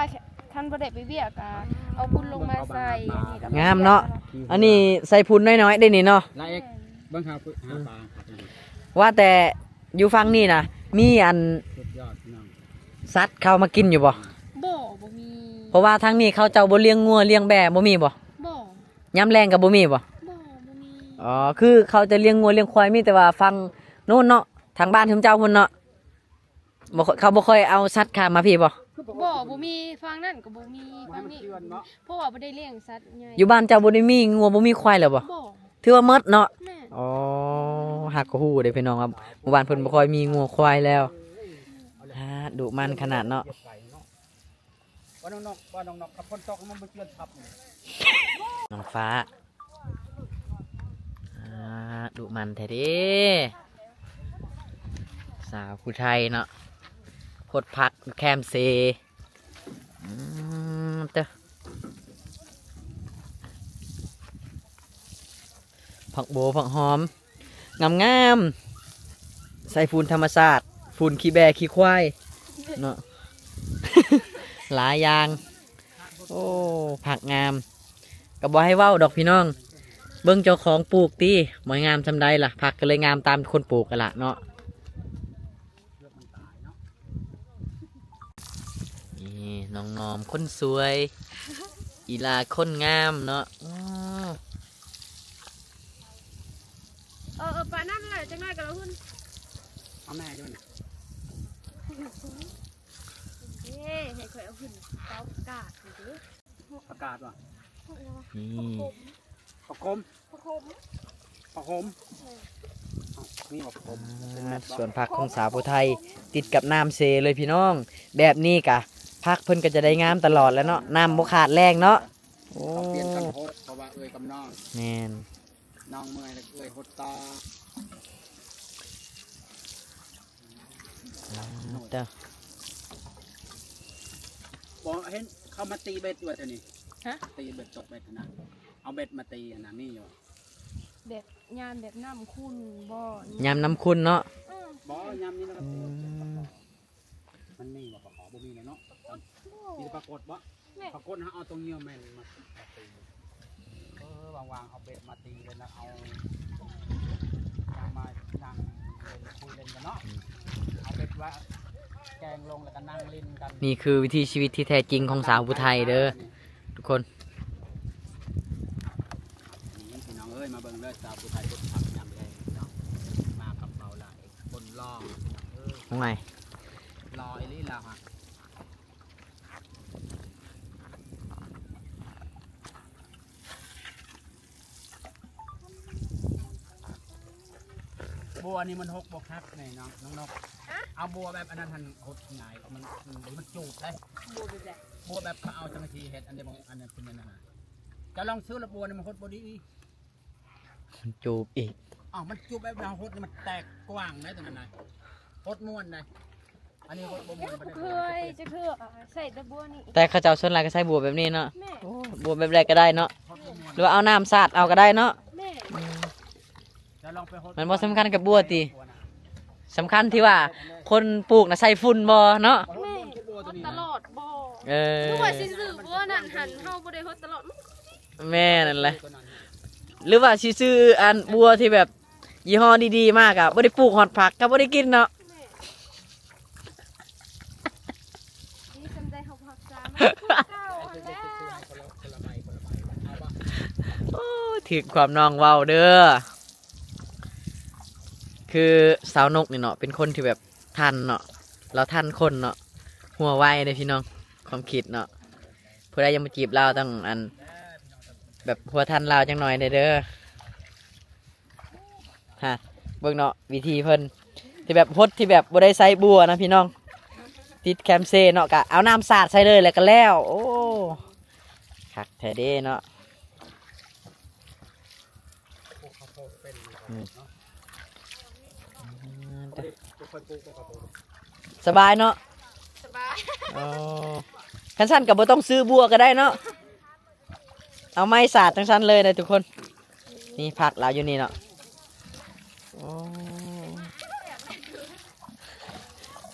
ຄັນບໍ່ໄດ້ໄປວຽກກໍເອົາຝຸ່ນລົງມາໃສ່ອັນນີ້ກໍງາມເນາະ. ອັນນີ້ໃສ່ຝຸ່ນນ້ອຍໆເດ້ນີ້ເນາະ. ລາເອກ ເບິ່ງຫາ ຫາປາ. ວ່າແຕ່ຢູ່ຝັ່ງນີ້ນະ ມີອັນ ສຸດຍອດພີ່ນ້ອງ ສັດເຂົ້າມາກິນຢູ່ບໍ່? ບໍ່ ບໍ່ມີ. ເພາະວ່າທາງນີ້ເຂົາເຈົ້າບໍ່ລ້ຽງງົວລ້ຽງແບ້ ບໍ່ມີບໍ່? ບໍ່. ຍາມແລງກໍບໍ່ມີບໍ່? ບໍ່ ບໍ່ມີ. ອໍ ຄືເຂົາຈະລ້ຽງງົວລ້ຽງຄວາຍ ມີແຕ່ວ່າຝັ່ງໂນ້ນເນາະ ທາງບ້ານຊຸມເຈົ້າພຸ້ນເນາະ. ບໍ່ ເຂົາບໍ່ຄ່ອຍເອົາສັດຂ້າມມາພີ້ບໍ່? ບໍ່ ບໍ່ມີ. ຝັ່ງນັ້ນກໍບໍ່ມີ ຝັ່ງນີ້ ເພາະວ່າບໍ່ໄດ້ລ້ຽງສັດໃຫຍ່. ຢູ່ບ້ານເຈົ້າບໍ່ໄດ້ມີງົວ ບໍ່ມີຄວາຍແລ້ວບໍ່? ບໍ່. ຖືວ່າໝົດເນາະ. ແມ່ນ. ອໍ ຫາກກໍຮູ້ເດ້ພີ່ນ້ອງວ່າ ໝູ່ບ້ານເພິ່ນບໍ່ຄ່ອຍມີງົວຄວາຍແລ້ວ. ອ່າ ດຸໝັ່ນຂະໜາດເນາະ. ວ່ານ້ອງໆ ວ່ານ້ອງໆ ຄັນຝົນຕົກມັນບໍ່ເຈື່ອນທັບ. ນ້ອງຟ້າ ອ່າ ດຸໝັ່ນແທ້ເດ້ ສາວຜູ້ໄທເນາະ ຫົດຜັກແຄມເຊ. ອືມ ເຕີ ຜັກບົວ ຜັກຫອມ ງາມໆ ໃສ່ຝຸ່ນທຳມະຊາດ ຝຸ່ນຂີ້ແບ້ຂີ້ຄວາຍເນາະ ຫຼາຍຢ່າງ. ໂອ້ ຜັກງາມ ກໍບໍ່ໃຫ້ເວົ້າດອກພີ່ນ້ອງ ເບິ່ງເຈົ້າຂອງປູກຕິ ບໍ່ງາມສ່ຳໃດລະ. ຜັກກໍເລີຍງາມຕາມຄົນປູກຫັ້ນລະເນາະ. ນີ້ນ້ອງນອມຄົນສວຍ ອີ່ຫຼ້າຄົນງາມເນາະ. ໂອ້ ເອີ ເອີ ປານນັ້ນແຫຼະ ຈັກໜ້ອຍກໍລະຫຸ່ນ ເອົາແມ່ຢູ່ນະ. ເອີ ໃຫ້ຂ້ອຍເອົາຫຸ່ນເອົາກາດນີ້ເດີ. ຜັກກາດຫວາ? ນີ້ ຜັກຂົມ ຜັກຂົມ ຜັກຂົມ ເອີ ມີຜັກຂົມ. ອ່າ ສວນຜັກຂອງສາວຜູ້ໄທ ຕິດກັບນ້ຳເຊເລີຍພີ່ນ້ອງ. ແບບນີ້ກະ ຜັກເພິ່ນກໍຈະໄດ້ງາມຕະຫຼອດແຫຼະເນາະ ນ້ຳບໍ່ຂາດແລ້ງເນາະ. ໂອ້ ເຮົາປ່ຽນກັນໂພດ ເພາະວ່າເອື້ອຍກັບນ້ອງ. ແມ່ນ. ນ້ອງເມື່ອຍແລ້ວເອື້ອຍຫົດຕໍ່. ອ່າ ເຈົ້າ ບໍ່ເຫັນເຂົາມາຕີເບັດຢູ່ວ່າແຖວນີ້? ຮະ? ຕີເບັດ ຕົກເບັດຫັ້ນນະ ເອົາເບັດມາຕີຫັ້ນນະ ມີຢູ່? ແບບຍາມແບບນ້ຳຂຸ່ນບໍ່? ຍາມນ້ຳຂຸ່ນເນາະ. ອືມ ບໍ່ ຍາມນີ້ລະ ອືມ ມັນມີບໍ່ປາກອດ? ບໍ່ມີແລ້ວເນາະ. ມີແຕ່ປາກົດບໍ່? ແມ່ນ ປາກົດເຮົາເອົາຕົງເຫຍື່ອແມ່ນມາຕີ. ເອີ ວ່າງໆ ເອົາເບັດມາຕີແລ້ວນະ ເອົາຫຍັງມານັ່ງເຫຼັ້ນ ຄຸຍເຫຼັ້ນກັນເນາະ. ເອົາເບັດວ່າແກງລົງແລ້ວກໍນັ່ງຫຼິ້ນກັນ. ນີ້ຄືວິຖີຊີວິດທີ່ແທ້ຈິງຂອງສາວຜູ້ໄທເດີທຸກຄົນ. ນີ້ພີ່ນ້ອງເອີຍ ມາເບິ່ງເດີ ສາວຜູ້ໄທຄົນຂັບຍາມແລງເນາະ ມາກັບເບົາຫຼາຍ ຄົນຫຼໍ່ ເອີ ໂອ້ຍ ຫຼໍ່ອີ່ຫຼີລາວຫະ. ບົວອັນນີ້ມັນຫົກບໍ່ຄັກນີ້ນ້ອງ ນ້ອງນົກ. ຮະ? ເອົາບົວແບບອັນນັ້ນຫັ້ນຫົດງ່າຍ ມັນ ມັນຈູບເດ້. ບົວແບບໃດ? ບົວແບບເຂົາເອົາຈັງຊີ້ເຮັດ ອັນນີ້ບໍ່ ອັນນັ້ນເປັນອັນນັ້ນນະ. ເຈົ້າລອງຊື້ລະບົວນີ້ມັນຫົດບໍ່ດີ. ມັນຈູບອີກ. ອ້າວ ມັນຈູບແບບເຮົາຫົດນີ້ມັນແຕກກວ້າງໄດ໋ຕົວນັ້ນນະ ຫົດມ່ວນໄດ໋. ອັນນີ້ຫົດບໍ່ມ່ວນປານໃດ. ບໍ່ເຄີຍຈັກເທື່ອ ໃຊ້ແຕ່ບົວນີ້. ແຕ່ເຂົາເຈົ້າສ່ວນຫຼາຍກໍໃຊ້ບົວແບບນີ້ເນາະ. ແມ່ນ. ໂອ້ ບົວແບບໃດກໍໄດ້ເນາະ. ຫົດບໍ່ມ່ວນ. ຫຼືວ່າເອົານ້ຳສາດເອົາກໍໄດ້ເນາະ. ແມ່ນ. ອືມ ແລ້ວລອງໄປຫົດ ມັນບໍ່ສຳຄັນກັບບົວຕິ ສຳຄັນທີ່ວ່າຄົນປູກນະໃສ່ຝຸ່ນບໍ່ເນາະ. ແມ່ນ ຫົດຕະຫຼອດບໍ່? ເອີ ຫຼືວ່າຊິຊື້ບົວນັ້ນຫັ້ນ ເຮົາບໍ່ໄດ້ຫົດຕະຫຼອດ ມັນກໍບໍ່ດີ ແມ່ນນັ້ນແຫຼະ ຫຼືວ່າຊິຊື້ອັນບົວທີ່ແບບຍີ່ຫໍ້ດີໆມາ ກໍບໍ່ໄດ້ປູກຮອດຜັກ ກໍບໍ່ໄດ້ກິນເນາະ. ແມ່ນ ດີສ່ຳໃດເຮົາຮັກສາມັນຄືເກົ່າຫັ້ນແຫຼະ. ໂອ້ ຖືກຄວາມນ້ອງເວົ້າເດີ. ຄືສາວນົກນີ້ເນາະ ເປັນຄົນທີ່ແບບທັນເນາະ ລາວທັນຄົນເນາະ ຫົວໄວເດ້ພີ່ນ້ອງ ຄວາມຄິດເນາະ. ຜູ້ໃດຢາກມາຈີບລາວຕ້ອງອັນ ແບບຫົວທັນລາວຈັກໜ່ອຍແດ່ເດີ. ຮະ ເບິ່ງເນາະ ວິທີເພິ່ນທີ່ແບບຫົດ ທີ່ແບບບໍ່ໄດ້ໃຊ້ບົວນະພີ່ນ້ອງ ຕິດແຄມເຊເນາະ ກະເອົານ້ຳສາດໃສ່ເລີຍ ແລ້ວກະແລ້ວ. ໂອ້ ຄັກແທ້ເດ້ເນາະ. ອືມ ສະບາຍເນາະ ສະບາຍ. ອໍ ຄັນຊັ້ນກໍບໍ່ຕ້ອງຊື້ບົວກໍໄດ້ເນາະ ເອົາໄມ້ສາດຈັ່ງຊັ້ນເລີຍນະທຸກຄົນ. ນີ້ຜັກລາວຢູ່ນີ້ເນາະ. ໂອ້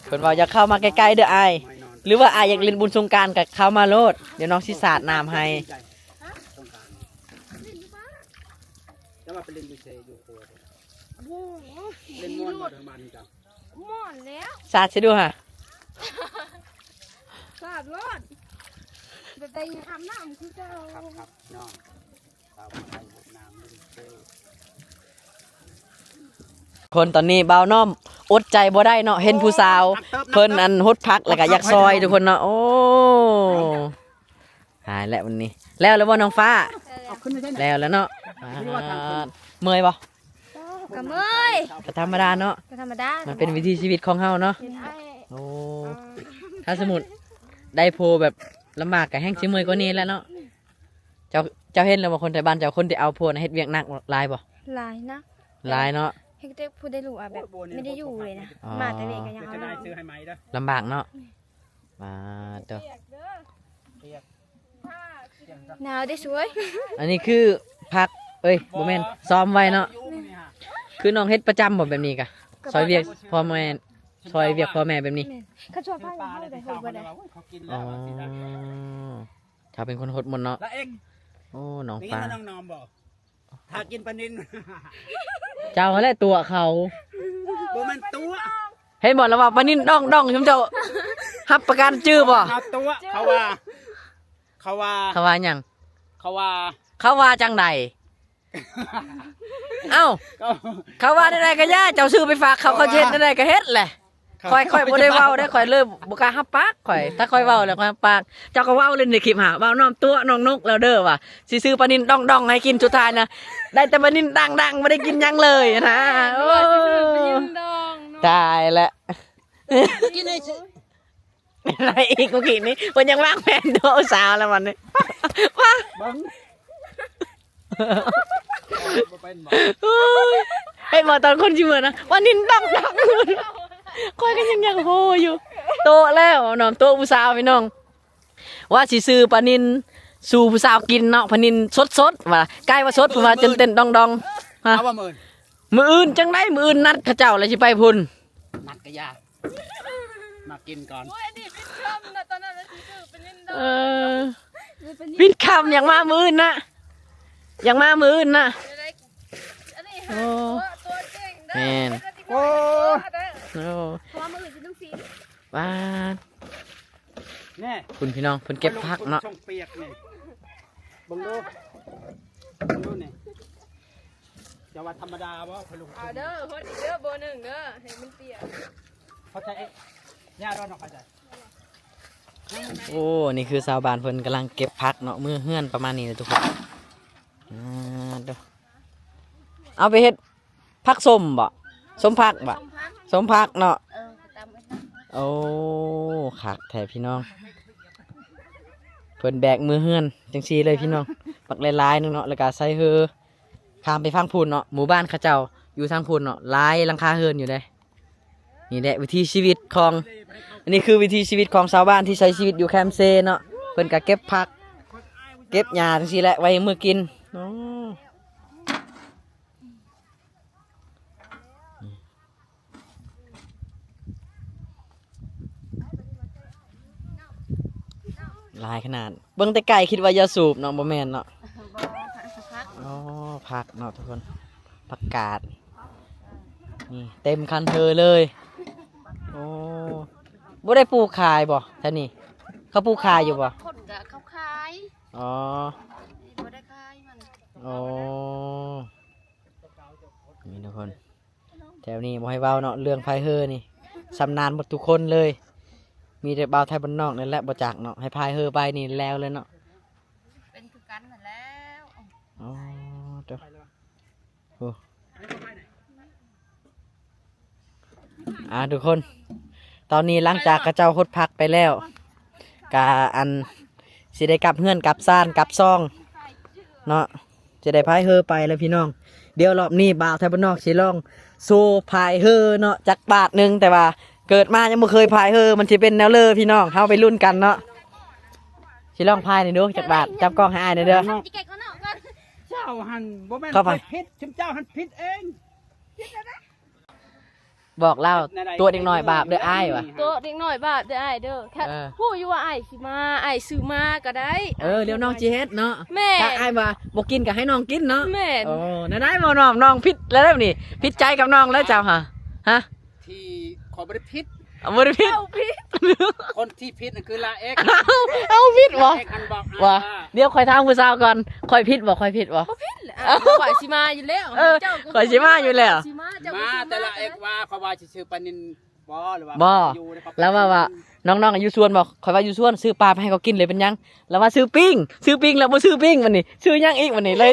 ເພິ່ນວ່າ ຢ່າເຂົ້າມາໃກ້ໆເດີອ້າຍ ຫຼືວ່າອ້າຍຢາກຫຼິ້ນບຸນສົງການກໍເຂົ້າມາໂລດ ດຽວນ້ອງຊິສາດນ້ຳໃຫ້. ແຕ່ວ່າໄປຫຼິ້ນຢູ່ເຊຢູ່ຄົວ ໂອ້ໂຫ ຫຼິ້ນມ່ວນບໍ່ທາງບ້ານນີ້ຈ້ະ ມ່ວນແລ້ວ ສາດຊິດູຫະ ສາດໂລດ ແຕ່ໄດ້ອາບນ້ຳຄືເກົ່າ. ຄັບໆ ນ້ອງ ສາວໄທຫວຽດນາມ ຄົນຕອນນີ້ບ່າວນ້ອມອົດໃຈບໍ່ໄດ້ເນາະ ເຫັນຜູ້ສາວເພິ່ນອັນຫົດຜັກ ແລ້ວກໍຢາກຊ່ອຍທຸກຄົນເນາະ. ໂອ້ ຕາຍແລ້ວວັນນີ້ ແລ້ວແລ້ວບໍ່ນ້ອງຟ້າ? ເອົາຂຶ້ນມາໃສ່ ແລ້ວແລ້ວເນາະ. ເມື່ອຍບໍ່? ກໍເມື່ອຍ ກໍທຳມະດາເນາະ ກໍທຳມະດາ ມັນເປັນວິຖີຊີວິດຂອງເຮົາເນາະ. ໂອ້ ຖ້າສົມມຸດໄດ້ຜົວແບບລຳບາກກໍແຮ່ງຊິເມື່ອຍກວ່ານີ້ແຫຼະເນາະ. ເຈົ້າ ເຈົ້າເຫັນແລ້ວບໍ່ ຄົນໄທບ້ານເຈົ້າ ຄົນທີ່ເອົາຜົວນະ ເຮັດວຽກໜັກຫຼາຍບໍ່? ຫຼາຍນະ ຫຼາຍເນາະ ເຮັດແຕ່ຜູ້ໄດ້ລູກອະ ແບບໄມ່ໄດ້ຢູ່ເລີຍນະ. ອໍ ມາແຕ່ວຽກກໍຍັງເອົາ ລຳບາກເນາະ. ມາໂຕ ໜາວເດ້ສວຍ. ອັນນີ້ຄືຜັກ ເອີຍ ບໍ່ແມ່ນ ຊ້ອມໄວ້ເນາະ. ຄືນ້ອງເຮັດປະຈຳບໍ່ແບບນີ້ກະ ຊ່ອຍວຽກພໍ່ແມ່ ຊ່ອຍວຽກພໍ່ແມ່ແບບນີ້? ແມ່ນ ຄັນຊ່ວຍໄປເຮົາໄດ້ເຮົາບໍ່ໄດ້. ອໍ ເຂົາເປັນຄົນຫົດໝົດເນາະ. ໂອ້ ນ້ອງປາ ຖ້າກິນປານິນ ເຈົ້າຫັ້ນແຫຼະຕົວະເຂົາ. ບໍ່ແມ່ນຕົວະ ເຫັນບໍ່ລະວ່າປານິນດອງໆ ຊຸມເຈົ້າຮັບປະກັນຈື່ບໍ່? ຕົວະ ເຂົາວ່າ ເຂົາວ່າ ເຂົາວ່າຫຍັງ? ເຂົາວ່າ ເຂົາວ່າຈັ່ງໃດ? ເອົ້າ ເຂົາ ເຂົາວ່າແນວໃດກໍຢ່າ ເຈົ້າຊື້ໄປຝາກເຂົາ ເຂົາຊິເຮັດແນວໃດກໍເຮັດແຫຼະ. ຂ້ອຍ ຂ້ອຍບໍ່ໄດ້ເວົ້າເດ້ ຂ້ອຍເລີຍບໍ່ກ້າຮັບປາກຂ້ອຍ. ຖ້າຂ້ອຍເວົ້າແລ້ວຂ້ອຍຮັບປາກ. ເຈົ້າກໍເວົ້າເລີຍໃນຄລິບຫາ ເວົ້ານ້ອມຕົວະນ້ອງນົກແລ້ວເດີວ່າ ຊິຊື້ປານິນດອງໆໃຫ້ກິນ ສຸດທ້າຍນະ ໄດ້ແຕ່ປານິນດັງໆ ບໍ່ໄດ້ກິນຫຍັງເລີຍນະ. ໂອ້ ຕາຍແລ້ວ ກິນໃຫ້ ໄດ້ອີກເມື່ອກີ້ນີ້ ເພິ່ນຍັງວາງແຜນໂທສາວແລ້ວບັດນີ້ ເບິ່ງ ບໍ່ເປັນບໍ່? ໂອ້ຍ ເຫັນບໍ່ຕອນຄົນຊິເມືອນະ ວ່ານິນດອກໆ ຂ້ອຍກໍຍັງຢາກໂຮຢູ່. ໂຕະແລ້ວ ນ້ອມໂຕະຜູ້ສາວພີ່ນ້ອງ ວ່າຊິຊື້ປານິນສູ່ຜູ້ສາວກິນເນາະ ປານິນສົດໆ ວ່າໃກ້ວ່າສົດ ເພິ່ນວ່າຈົນເຕັ້ນດອງໆ. ຮະ ເອົາວ່າມື້ອື່ນ ມື້ອື່ນຈັ່ງໃດ ມື້ອື່ນນັດເຂົາເຈົ້າແລ້ວຊິໄປພຸ້ນ ນັດກະຢ່າ ມາກິນກ່ອນ. ໂອ້ຍ ອັນນີ້ປິດຄ່ຳນະ ຕອນນັ້ນວ່າຊິຊື້ໄປຫຼິ້ນດອກ. ເອີ ປິດຄ່ຳ ຢາກມາມື້ອື່ນນະ ຢາກມາມື້ອື່ນນະ. ໂອ້ ແມ່ນ ໂອ້ ເພາະວ່າມື້ອື່ນຊິຕ້ອງສີ ປາດ ແນ່ ຄຸນພີ່ນ້ອງ ເພິ່ນເກັບຜັກເນາະ. ເບິ່ງດູ ເບິ່ງດູນີ້ ຈະວ່າທຳມະດາບໍ່? ເອົາເດີ ຫົດອີກເດີ ໂບໜຶ່ງເດີ ໃຫ້ມັນປຽກ. ເຂົ້າໃຈ ຢ່າດອນອອກ ເຂົ້າໃຈ. ໂອ້ ນີ້ຄືຊາວບ້ານເພິ່ນກຳລັງເກັບຜັກເນາະ ມື້ເຮືອນປະມານນີ້ແຫຼະທຸກຄົນ. ອ່າ ເອົາໄປເຮັດຜັກສົ້ມບໍ່? ສົ້ມຜັກບໍ່? ສົ້ມຜັກເນາະ. ເອີ ຕຳ ໂອ້ ຄັກແທ້ພີ່ນ້ອງ ເພິ່ນແບກມື້ເຮືອນຈັ່ງຊີ້ເລີຍພີ່ນ້ອງ ບັກຫຼາຍໆໜຶ່ງເນາະ ແລ້ວກະໃສ່ເຮືອ ຂ້າມໄປຝັ່ງພຸ້ນເນາະ ໝູ່ບ້ານເຂົາເຈົ້າຢູ່ທາງພຸ້ນເນາະ ຫຼາຍຫຼັງຄາເຮືອນຢູ່ເດ້. ນີ້ແຫຼະວິຖີຊີວິດຂອງ ອັນນີ້ຄືວິຖີຊີວິດຂອງຊາວບ້ານທີ່ໃຊ້ຊີວິດຢູ່ແຄມເຊເນາະ ເພິ່ນກະເກັບຜັກ ເກັບຫຍ້າຈັ່ງຊີ້ແຫຼະ ໄວ້ໃຫ້ມື້ກິນ. ໂອ້ ນີ້ ຫຼາຍຂະໜາດ. ເບິ່ງແຕ່ໄກຄິດວ່າຢາສູບເນາະ, ບໍ່ແມ່ນເນາະ. ອໍ ຜັກເນາະທຸກຄົນ, ຜັກກາດ. ນີ້ເຕັມຄັນເຮີເລີຍ. ໂອ້ ບໍ່ໄດ້ປູກຂາຍບໍ່ແຖວນີ້? ເຂົາປູກຂາຍຢູ່ບໍ່? ຄົນກະເຂົາຂາຍ. ອໍ ບໍ່ໄດ້ຂາຍມັນ. ອໍ ນີ້ທຸກຄົນ. ແຖວນີ້ບໍ່ໃຫ້ເວົ້າເນາະ, ເລື່ອງພາຍເຮືອນີ້ຊຳນານໝົດທຸກຄົນເລີຍ. ມີແຕ່ບ່າວໄທບ້ານນອກນີ້ແຫຼະບໍ່ຈັກເນາະ, ໃຫ້ພາຍເຮືອໄປນີ້ແລ້ວເລີຍເນາະ. ເປັນຄືກັນຫັ້ນແລ້ວ. ອໍ ໂອ້ ອ່າ ທຸກຄົນ, ຕອນນີ້ຫຼັງຈາກເຂົາເຈົ້າຫົດຜັກໄປແລ້ວ ກະອັນ ຊິໄດ້ກັບເຮືອນກັບຊານກັບຊ່ອງເນາະ, ຈະໄດ້ພາຍເຮືອໄປແລ້ວພີ່ນ້ອງ. ດຽວລອບນີ້ບ່າວໄທບ້ານນອກຊິລອງໂຊພາຍເຮືອເນາະ ຈັກບາດໜຶ່ງ, ແຕ່ວ່າເກີດມາຍັງບໍ່ເຄີຍພາຍເຮືອ ມັນຊິເປັນແນວເລີພີ່ນ້ອງ. ເຮົາໄປລຸ້ນກັນເນາະ. ຊິລອງພາຍໜ່ອຍດູ ຈັກບາດ. ຈັບກ້ອງໃຫ້ອ້າຍໜ່ອຍເດີ. ເຈົ້າຫັ້ນບໍ່ແມ່ນຂ້ອຍຜິດ, ຊຸມເຈົ້າຫັ້ນຜິດເອງ. ບອກລາວ ຕົວະເດັກນ້ອຍບາບເດີອ້າຍວ່າ. ຕົວະເດັກນ້ອຍບາບເດີອ້າຍເດີ. ເອີ ຮູ້ຢູ່ວ່າອ້າຍຊິມາ, ອ້າຍຊື້ມາກໍໄດ້. ເອີ ດຽວນ້ອງຊິເຮັດເນາະ. ແມ່ນ. ຖ້າອ້າຍວ່າບໍ່ກິນກໍໃຫ້ນ້ອງກິນເນາະ. ແມ່ນ. ໂອ້ ນັ້ນໄດ໋ ບໍ່ນ້ອງ, ນ້ອງຜິດແລ້ວເດ້ນີ້, ຜິດໃຈກັບນ້ອງແລ້ວເຈົ້າຫະ. ຮະ? ທີ່ຂ້ອຍບໍ່ໄດ້ຜິດ. ບໍ່ໄດ້ຜິດ. ເຈົ້າຜິດ. ຄົນທີ່ຜິດນັ້ນຄືລາເອັກ. ເອົາ ເອົາຜິດບໍ່? ລາເອັກຫັ້ນບອກອ້າຍວ່າ ວ່າ ດຽວຂ້ອຍຖາມຜູ້ສາວກ່ອນ, ຂ້ອຍຜິດບໍ່? ຂ້ອຍຜິດບໍ່? ບໍ່ຜິດ. ອ້າວ ຂ້ອຍຊິມາຢູ່ແລ້ວ. ເອີ ເຈົ້າກໍ ຂ້ອຍຊິມາຢູ່ແລ້ວ. ຊິມາ ເຈົ້າ ມາ ກໍຊິມາ ແຕ່ລາເອັກວ່າ ເຂົາວ່າຊິຊື້ປານິນບໍ່ ຫຼືວ່າ ບໍ່ ຢູ່ໃນຄອບຄົວ ລາວວ່າ ວ່າ ນ້ອງໆ ຢູ່ສວນບໍ່? ຂ້ອຍວ່າຢູ່ສວນ ຊື້ປາໄປໃຫ້ເຂົາກິນເລີຍ ເປັນຫຍັງ? ລາວວ່າຊື້ປີ້ງ, ຊື້ປີ້ງແລ້ວບໍ່ຊື້ປີ້ງ ບັດນີ້ຊື້ຫຍັງອີກ? ບັດນີ້ເລີຍ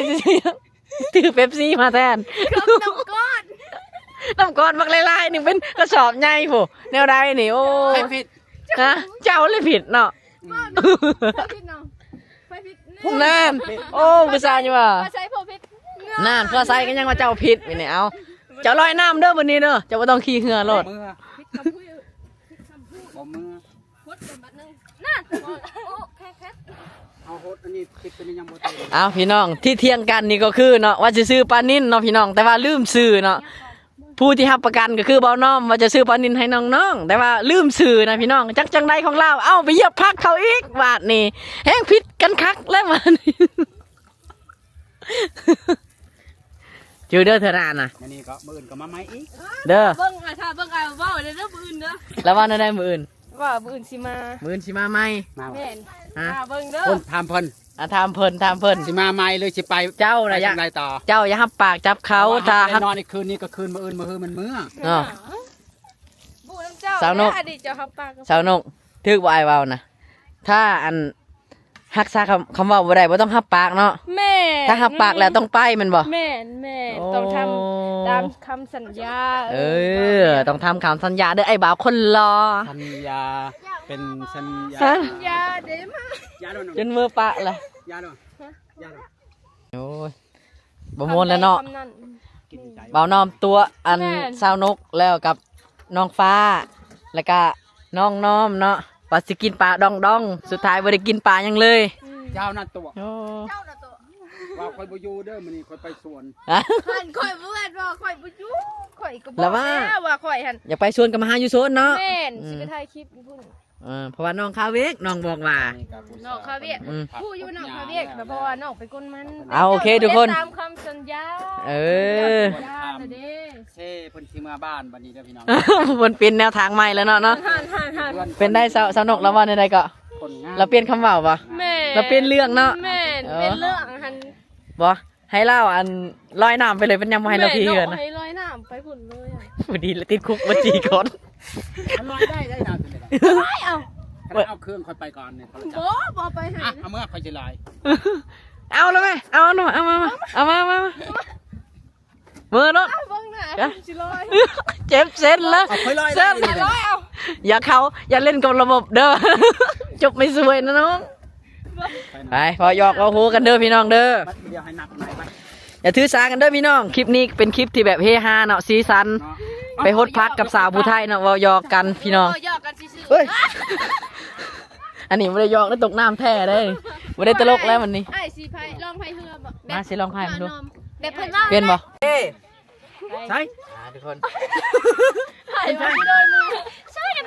ຊື້ເປັບຊີມາແທນ. ນ້ຳກ້ອນ ນ້ຳກ້ອນບັກຫຼາຍໆ ໜຶ່ງເປັນກະສອບໃຫຍ່ພຸ້ນ. ແນວໃດນີ້? ໂອ້ ໃຜຜິດ? ຮະ? ເຈົ້າແຫຼະຜິດເນາະ. ອືມ ນັ້ນ ໂອ້ ຜູ້ຊາຍນີ້ວ່າ ໃສ່ຜູ້ຜິດ. ນັ້ນ ຜົວໃສ່ກໍຍັງວ່າເຈົ້າຜິດນີ້. ເອົາ ເຈົ້າລອຍນ້ຳເດີມື້ນີ້ເດີ, ເຈົ້າບໍ່ຕ້ອງຂີ່ເຮືອໂລດ. ບໍ່ເມືອ ບໍ່ເມືອ ຫົດກັນບັດໜຶ່ງ. ນັ້ນ ໂອ້ ແຄກໆ ເອົາຫົດອັນນີ້ຕິດຕົວນີ້ຍັງບໍ່ເຕັມ. ເອົາ ພີ່ນ້ອງ ທີ່ຖຽງກັນນີ້ກໍຄືເນາະ ວ່າຊິຊື້ປານິນເນາະພີ່ນ້ອງ, ແຕ່ວ່າລືມຊື້ເນາະ. ຜູ້ທີ່ຮັບປະກັນກໍຄືບ່າວນ້ອມ ວ່າຈະຊື້ປານິນໃຫ້ນ້ອງໆ ແຕ່ວ່າລືມຊື້ນະພີ່ນ້ອງ. ຈັກຈັ່ງໃດຂອງລາວ ເອົາ ໄປຢຽບຜັກເຂົາອີກບາດນີ້, ແຮ່ງຜິດກັນຄັກແລ້ວບາດນີ້. ຈື່ເດີເທື່ອໜ້ານະ. ອັນນີ້ກໍມື້ອື່ນກໍມາໃໝ່ອີກເດີ. ເບິ່ງ ອ່າ ຖ້າເບິ່ງ ອ່າ ເວົ້າເດີມື້ອື່ນເດີ. ລະວ່າແນວໃດມື້ອື່ນ? ວ່າມື້ອື່ນຊິມາ. ມື້ອື່ນຊິມາໃໝ່. ມາ ແມ່ນ. ຮະ? ອ່າ ເບິ່ງເດີ. ຄົນຖາມເພິ່ນ. ອ່າ ຖາມເພິ່ນ ຖາມເພິ່ນ. ຊິມາໃໝ່ ຫຼື ຊິໄປ ເຈົ້ານະ ຢາກ ໄປທາງໃດຕໍ່? ເຈົ້າຢ່າຮັບປາກຈັບເຂົາ. ຖ້າ ເຮົານອນອີກຄືນນີ້ກໍຄືນມື້ອື່ນ ມື້ຮືມັນເມືອ. ເນາະ. ບໍ່ນຳເຈົ້າ. ສາວນົກ ເຈົ້າຮັບປາກ. ສາວນົກ ຖືກບໍ່ອ້າຍເວົ້ານະ? ຖ້າອັນ ຮັກສາຄຳ ຄຳເວົ້າບໍ່ໄດ້ ບໍ່ຕ້ອງຮັບປາກເນາະ. ແມ່ນ. ຖ້າຮັບປາກແລ້ວຕ້ອງໄປແມ່ນບໍ່? ແມ່ນ ແມ່ນ. ໂອ້ ຕ້ອງທຳຕາມຄຳສັນຍາ. ເອີ ຕ້ອງທຳຄຳສັນຍາເດີ ອ້າຍບ່າວຄົນຫຼໍ່. ສັນຍາ ເປັນສັນຍາ ສັນຍາເດ້ມາ ຢ່າໂດນ ຈົນມືປະລະ. ຢ່າໂດນ ຢ່າໂດນ. ໂອ້ຍ ບໍ່ມ່ວນແລ້ວເນາະ. ຄຳໃດຄຳນັ້ນ. ບ່າວນ້ອມຕົວະອັນ ແມ່ນ ສາວນົກ ແລ້ວກັບນ້ອງຟ້າ ແລ້ວກະນ້ອງນ້ອມເນາະ ວ່າຊິກິນປາດອງໆ ສຸດທ້າຍບໍ່ໄດ້ກິນປາຫຍັງເລີຍ. ອືມ ເຈົ້ານັ້ນຕົວະ. ໂອ້ ເຈົ້ານັ້ນຕົວະ. ວ່າຂ້ອຍບໍ່ຢູ່ເດີ ມື້ນີ້ຂ້ອຍໄປສວນ. ຄັນຂ້ອຍບໍ່ແມ່ນວ່າຂ້ອຍບໍ່ຢູ່ ຂ້ອຍກໍບອກແລ້ວວ່າຂ້ອຍຫັ້ນ ຢາກໄປສວນກໍມາຫາຢູ່ສວນເນາະ. ແມ່ນ. ອືມ ຊິໄປຖ່າຍຄລິບຢູ່ພຸ້ນ. ເອີ ເພາະວ່ານ້ອງຄາວຽກ ນ້ອງບອກວ່າ ນ້ອງຄາວຽກ ອືມ ຮູ້ຢູ່ນ້ອງຄາວຽກ ເພາະວ່ານ້ອງໄປກົນມັນ. ເອົາ ໂອເຄທຸກຄົນ ຕາມຄຳສັນຍາ. ເອີ ສັນຍາແລ້ວເດ້. ເຊ ເພິ່ນຊິເມືອບ້ານບັດນີ້ເດີພີ່ນ້ອງ. ເພິ່ນປ່ຽນແນວທາງໃໝ່ແລ້ວເນາະ ເນາະ. ເປັນໄດ້ ສາວ ສາວນົກລາວວ່າແນວໃດເກາະ? ລາວປ່ຽນຄຳເວົ້າບໍ່? ແມ່ນ ລາວປ່ຽນເລື່ອງເນາະ. ແມ່ນ ເອີ ປ່ຽນເລື່ອງຫັ້ນ. ບໍ່ ໃຫ້ລາວອັນລອຍນ້ຳໄປເລີຍ ເພິ່ນຍັງບໍ່ໃຫ້ລາວຂີ່ເຮືອນນະ. ແມ່ນ ໃຫ້ລອຍນ້ຳໄປພຸ້ນເລີຍ. ພໍດີລະຕິດຄຸກມາສີ່ຄົນ. ມັນລອຍໄດ້ ໄດ້ນ້ຳເປັນໄດ້. ລອຍເອົາ ຄັນເອົາເຄື່ອງຂ້ອຍໄປກ່ອນນີ້. ບໍ່ ບໍ່ໄປໃຫ້. ອ່ະ ເອົາເມືອ ຂ້ອຍຊິລອຍ. ເອົາລະແມ່ ເອົາເນາະ ເອົາມາ ເອົາມາ ເອົາມາ ເມືອເນາະ. ເບິ່ງໜ້າ ຊິລອຍ. ເຈັບເສັ້ນລະ ເອົາ ຂ້ອຍລອຍໄດ້ ເສັ້ນ ລອຍເອົາ. ຢ່າເຂົ້າ ຢ່າຫຼິ້ນກັບລະບົບເດີ ຈົບໄມ່ສວຍນະນ້ອງ. ໄປ ເວົ້າຫຍອກເວົ້າຫົວກັນເດີພີ່ນ້ອງເດີ. ດຽວໃຫ້ນັບໃໝ່ໄປ. ຢ່າຖືສາກັນເດີພີ່ນ້ອງ, ຄລິບນີ້ເປັນຄລິບທີ່ແບບເຮຮາເນາະ ສີສັນ. ເນາະ ໄປຫົດຜັກກັບສາວຜູ້ໄທເນາະ ເວົ້າຫຍອກກັນພີ່ນ້ອງ. ເວົ້າຫຍອກກັນຊື່ໆ. ເຮີ້ຍ ອັນນີ້ບໍ່ໄດ້ຫຍອກເດີ ຕົກນ້ຳແທ້ເດ້. ບໍ່ໄດ້ຕະຫຼົກແລ້ວມື້ນີ້. ອ້າຍຊິພາຍ ລອງພາຍເຮືອບໍ່? ມາ ຊິລອງພາຍເບິ່ງດູ. ແບບເພິ່ນເວົ້າ ເປັນບໍ່? ເອີ ໃສ່ ອ່າ ທຸກຄົນ ຖ່າຍມາໂດຍມື ຊ່ອຍກັນ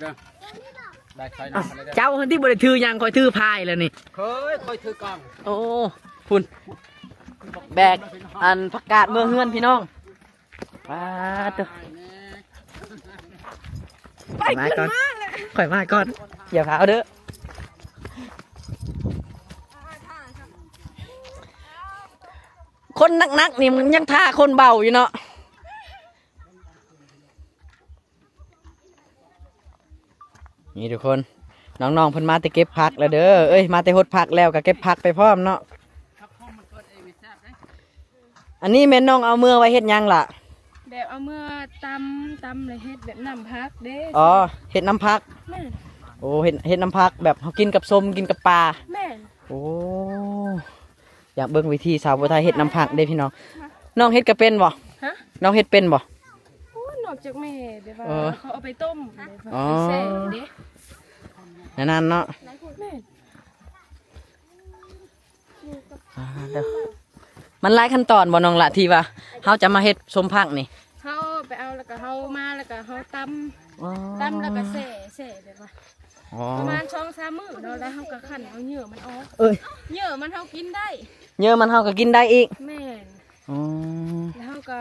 ເດີ ໄດ້ໄຂ່ນ້ອຍແລ້ວເດີ. ເຈົ້າຫັ້ນຕິບໍ່ໄດ້ຖືຫຍັງ ຂ້ອຍຖືພາຍແລ້ວນີ້. ເຄີຍ ຂ້ອຍຖືກ້ອງ. ໂອ້ ພຸ້ນ ແບກອັນຜັກກາດເມືອເຮືອນພີ່ນ້ອງ. ປາດໂທ້ ຂ້ອຍມາກ່ອນ ຂ້ອຍມາກ່ອນ ຢ່າຟ້າວເດີ. ຄົນໜັກໆນີ້ມັນຍັງທ່າຄົນເບົາຢູ່ເນາະ. ນີ້ທຸກຄົນ ນ້ອງໆເພິ່ນມາແຕ່ເກັບຜັກແລ້ວເດີ ເອີຍ ມາແຕ່ຫົດຜັກແລ້ວກໍເກັບຜັກໄປພ້ອມເນາະ. ອັນນີ້ແມ່ນນ້ອງເອົາເມືອໄວ້ເຮັດຫຍັງລະ? ແບບເອົາເມືອຕຳ ຕຳແລ້ວເຮັດແບບນ້ຳຜັກເດ້. ອໍ ເຮັດນ້ຳຜັກ. ແມ່ນ. ໂອ້ ເຮັດ ເຮັດນ້ຳຜັກແບບເຮົາກິນກັບສົ້ມ ກິນກັບປາ. ແມ່ນ. ໂອ້ ຢາກເບິ່ງວິທີສາວຜູ້ໄທເຮັດນ້ຳຜັກເດ້ພີ່ນ້ອງ. ນ້ອງເຮັດກໍເປັນບໍ່? ຮະ? ນ້ອງເຮັດເປັນບໍ່? ໂອ້ ນອກຈາກແມ່ແບບວ່າ ເອີ ເຂົາເອົາໄປຕົ້ມ ອໍ ເອົາໄປແຊ່ເດ້ ແນວນັ້ນເນາະ. ແມ່ນ. ອ່າ ເດີ ມັນຫຼາຍຂັ້ນຕອນບໍ່ນ້ອງລະ ທີ່ວ່າເຮົາຈະມາເຮັດສົ້ມຜັກນີ້? ເຮົາໄປເອົາ ແລ້ວກໍເຮົາມາ ແລ້ວກໍເຮົາຕຳ ອໍ ຕຳແລ້ວກໍແຊ່ ແຊ່ແບບວ່າ ອໍ ປະມານສອງສາມມື້ເນາະ ແລ້ວເຮົາກໍຄັ້ນເອົາເຫຍື່ອມັນອອກ. ເອີຍ ເຫຍື່ອມັນເຮົາກິນໄດ້ ເຫຍື່ອມັນເຮົາກໍກິນໄດ້ອີກ. ແມ່ນ. ອໍ ແລ້ວເຮົາກໍ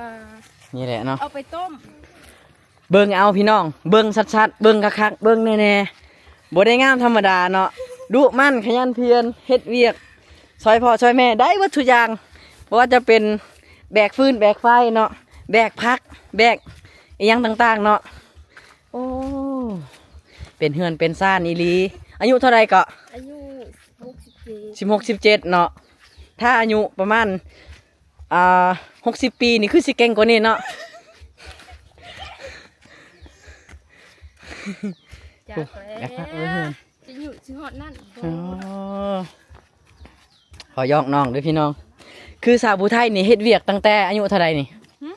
ນີ້ແຫຼະເນາະ ເອົາໄປຕົ້ມ. ເບິ່ງເອົາພີ່ນ້ອງ ເບິ່ງຊັດໆ ເບິ່ງຄັກໆ ເບິ່ງແນ່ໆ ບໍ່ໄດ້ງາມທຳມະດາເນາະ ດຸໝັ່ນຂະຫຍັນພຽນ ເຮັດວຽກຊ່ອຍພໍ່ຊ່ອຍແມ່ໄດ້ເບິດທຸກຢ່າງ ບໍ່ວ່າຈະເປັນແບກຟືນແບກໄຟເນາະ ແບກຜັກ ແບກອີ່ຫຍັງຕ່າງໆເນາະ. ໂອ້ ເປັນເຮືອນເປັນຊານອີ່ຫຼີ. ອາຍຸເທົ່າໃດເກາະ? ອາຍຸສິບຫົກ ສິບເຈັດ ສິບຫົກ ສິບເຈັດເນາະ. ຖ້າອາຍຸປະມານ ອ່າ ຫົກສິບປີນີ້ຄືຊິເກັ່ງກວ່ານີ້ເນາະ. ຈັກແຫຼະ ຢາກພັກເອີຍ ຈະຢູ່ຊິຮອດນັ້ນບໍ່? ອໍ ຂໍຢອກນ້ອງເດີພີ່ນ້ອງ ຄືສາວຜູ້ໄທນີ້ເຮັດວຽກຕັ້ງແຕ່ອາຍຸເທົ່າໃດນີ້? ຫື?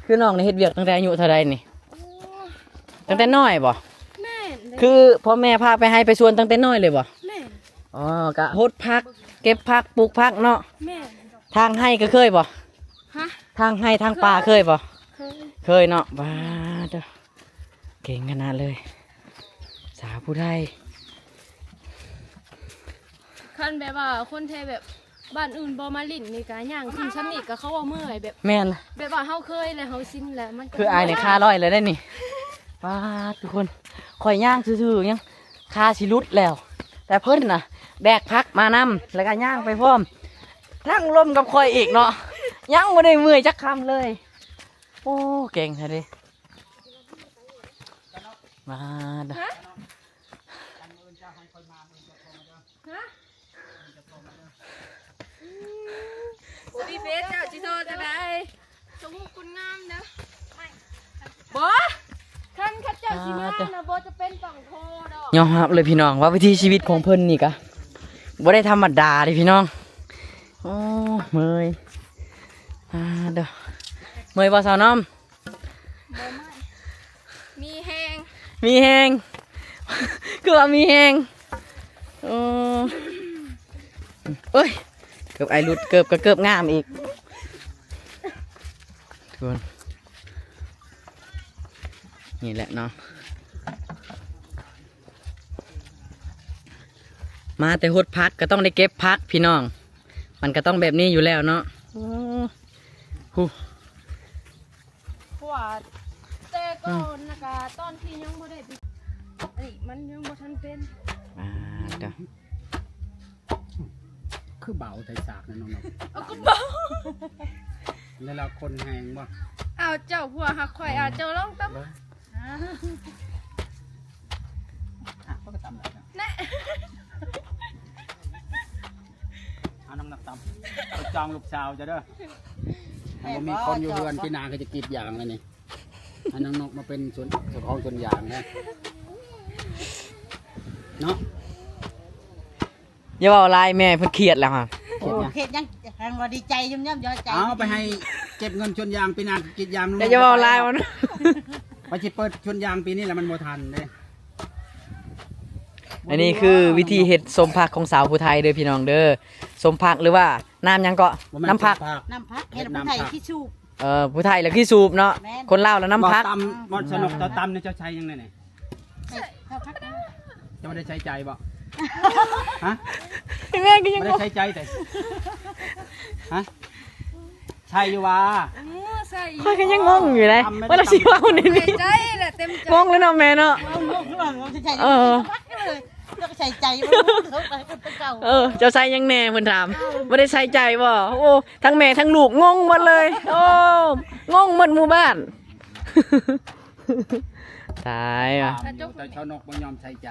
ຄືນ້ອງນີ້ເຮັດວຽກຕັ້ງແຕ່ອາຍຸເທົ່າໃດນີ້? ໂອ້ ຕັ້ງແຕ່ນ້ອຍບໍ່? ແມ່ນ. ຄືພໍ່ແມ່ພາໄປໄຮ່ໄປສວນຕັ້ງແຕ່ນ້ອຍເລີຍບໍ່? ແມ່ນ. ອໍ ກະຫົດຜັກ ເກັບຜັກ ປູກຜັກເນາະ. ແມ່ນ. ຖາງໄຮ່ກໍເຄີຍບໍ່? ຮະ? ຖາງໄຮ່ຖາງປາເຄີຍບໍ່? ເຄີຍ. ເຄີຍເນາະ. ປາດໂທ້ ເກັ່ງຂະໜາດເລີຍ ສາວຜູ້ໄທ. ຄັນແບບວ່າຄົນໄທແບບບ້ານອື່ນບໍ່ມາຫຼິ້ນນີ້ກະຍ່າງຂຶ້ນຊ່ຳນີ້ກະເຂົາວ່າເມື່ອຍແບບ. ແມ່ນ. ແບບວ່າເຮົາເຄີຍແລ້ວເຮົາຊິນແລ້ວມັນກະ ຄືອ້າຍນີ້ຂາລອຍແລ້ວເດ້ນີ້. ປາດທຸກຄົນ ຂ້ອຍຍ່າງຊື່ໆຍັງ ຂາຊິຫຼຸດແລ້ວ ແຕ່ເພິ່ນນະແບກຜັກມານຳ ແລ້ວກໍຍ່າງໄປພ້ອມ ທັງລົມກັບຂ້ອຍອີກເນາະ ຍັງບໍ່ໄດ້ເມື່ອຍຈັກຄຳເລີຍ. ໂອ້ ເກັ່ງແທ້ເດ້ ມາເດີ. ຮະ? ຮະ? ບໍ່ມີເຟສ ເຈົ້າຊິໂທດຈັ່ງໃດ? ສົມມຸດຄົນງາມເດີ. ບໍ່ ຄັນເຂົາເຈົ້າຊິມານະ ບໍ່ຈຳເປັນຕ້ອງໂທດອກ. ຍອມຮັບເລີຍພີ່ນ້ອງ ວ່າວິຖີຊີວິດຂອງເພິ່ນນີ້ກະບໍ່ໄດ້ທຳມະດາເດ້ພີ່ນ້ອງ. ໂອ້ ເມື່ອຍ ອ່າ ເດີ ເມື່ອຍບໍ່ສາວນ້ອມ? ບໍ່ເມື່ອຍ ມີແຮງ ມີແຮງ ຄືວ່າມີແຮງ. ໂອ້ ໂອ້ຍ ເກີບອ້າຍຫຼຸດ ເກີບກໍເກີບງາມອີກ ທຸກຄົນ. ນີ້ແຫຼະເນາະ ມາແຕ່ຫົດຜັກກໍຕ້ອງໄດ້ເກັບຜັກພີ່ນ້ອງ ມັນກໍຕ້ອງແບບນີ້ຢູ່ແລ້ວເນາະ. ໂອ້ ຫູ ເພາະວ່າແຕ່ກ່ອນນະກະ ຕອນທີ່ຍັງບໍ່ໄດ້ ອັນນີ້ມັນຍັງບໍ່ທັນເປັນ. ອ່າ ເດີ ຄືເບົາແທ້ສາກນັ້ນເນາະ. ເອົາ ກໍເບົາ ແລ້ວຄົນແຮງບໍ່? ເອົາ ເຈົ້າຜົວຮັກຂ້ອຍ ເອົາ ເຈົ້າລອງຕຳ. ອ່ະ ຂ້ອຍກໍຕຳໄດ້ນະ ແນ່ ເອົາ ນ້ອງນກຕຳ ໄປຈອງລູກສາວເຈົ້າເດີ. ບໍ່ມີຄົນຢູ່ເຮືອນ ປີໜ້າກໍຈະກຣີດຢາງແລ້ວນີ້. ໃຫ້ນ້ອງນກມາເປັນສວນ ເຈົ້າຂອງສວນຢາງນະ ເນາະ. ຢ່າເວົ້າຫຼາຍ ແມ່ເພິ່ນຄຽດແລ້ວຫະ. ໂອ້ ຄຽດຫຍັງ? ຄຽດຫຍັງ? ແຮງວ່າດີໃຈ ຢ້ອມໆ ຢອດໃຈ. ເອົາໄປໃຫ້ເກັບເງິນສວນຢາງ ປີໜ້າກຣີດຢາງ. ຢ່າເວົ້າຫຼາຍ ມັນບໍ່ທັນ. ວ່າຊິເປີດສວນຢາງປີນີ້ລະ ມັນບໍ່ທັນເດ້. ອັນນີ້ຄືວິທີເຮັດສົ້ມຜັກຂອງສາວຜູ້ໄທເດີພີ່ນ້ອງເດີ. ສົ້ມຜັກ ຫຼືວ່ານ້ຳຫຍັງເກາະ? ບໍ່ແມ່ນ ນ້ຳຜັກ ສົ້ມຜັກ ນ້ຳຜັກ ເຮັດ ເຮັດນ້ຳຜັກ ຜູ້ໄທຂີ້ສູບ. ເອີ ຜູ້ໄທລະຂີ້ສູບເນາະ. ແມ່ນ. ຄົນລາວລະນ້ຳຜັກ. ບໍ່ຕຳ ບໍ່ສະໜົກ ເຈົ້າຕຳນີ້ເຈົ້າໃສ່ຫຍັງແນ່ນີ້? ໃສ່ ເຂົ້າຜັກ. ເຈົ້າບໍ່ໄດ້ໃສ່ໃຈບໍ່? ຮະ? ແມ່ກໍຍັງ ບໍ່ໄດ້ໃສ່ໃຈແຕ່ ຮະ? ໃສ່ຢູ່ຫວາ? ເອີ ໃສ່ຢູ່. ຂ້ອຍກໍຍັງງົງຢູ່ເດ້ ວ່າລາວຊິເວົ້າແນວນີ້. ໃສ່ໃຈແຫຼະ ເຕັມໃຈ. ງົງແລ້ວເນາະແມ່ເນາະ. ເອີ ເຈົ້າໃສ່ໃຈບໍ່? ເອີ ເຈົ້າໃສ່ຫຍັງແນ່ ເພິ່ນຖາມ. ບໍ່ໄດ້ໃສ່ໃຈບໍ່? ໂອ້ ທັງແມ່ທັງລູກງົງໝົດເລີຍ. ໂອ້ ງົງໝົດໝູ່ບ້ານ. ຕາຍວ່າ ຖາມຢູ່ ແຕ່ຊາວນົກບໍ່ຍອມໃສ່ໃຈ.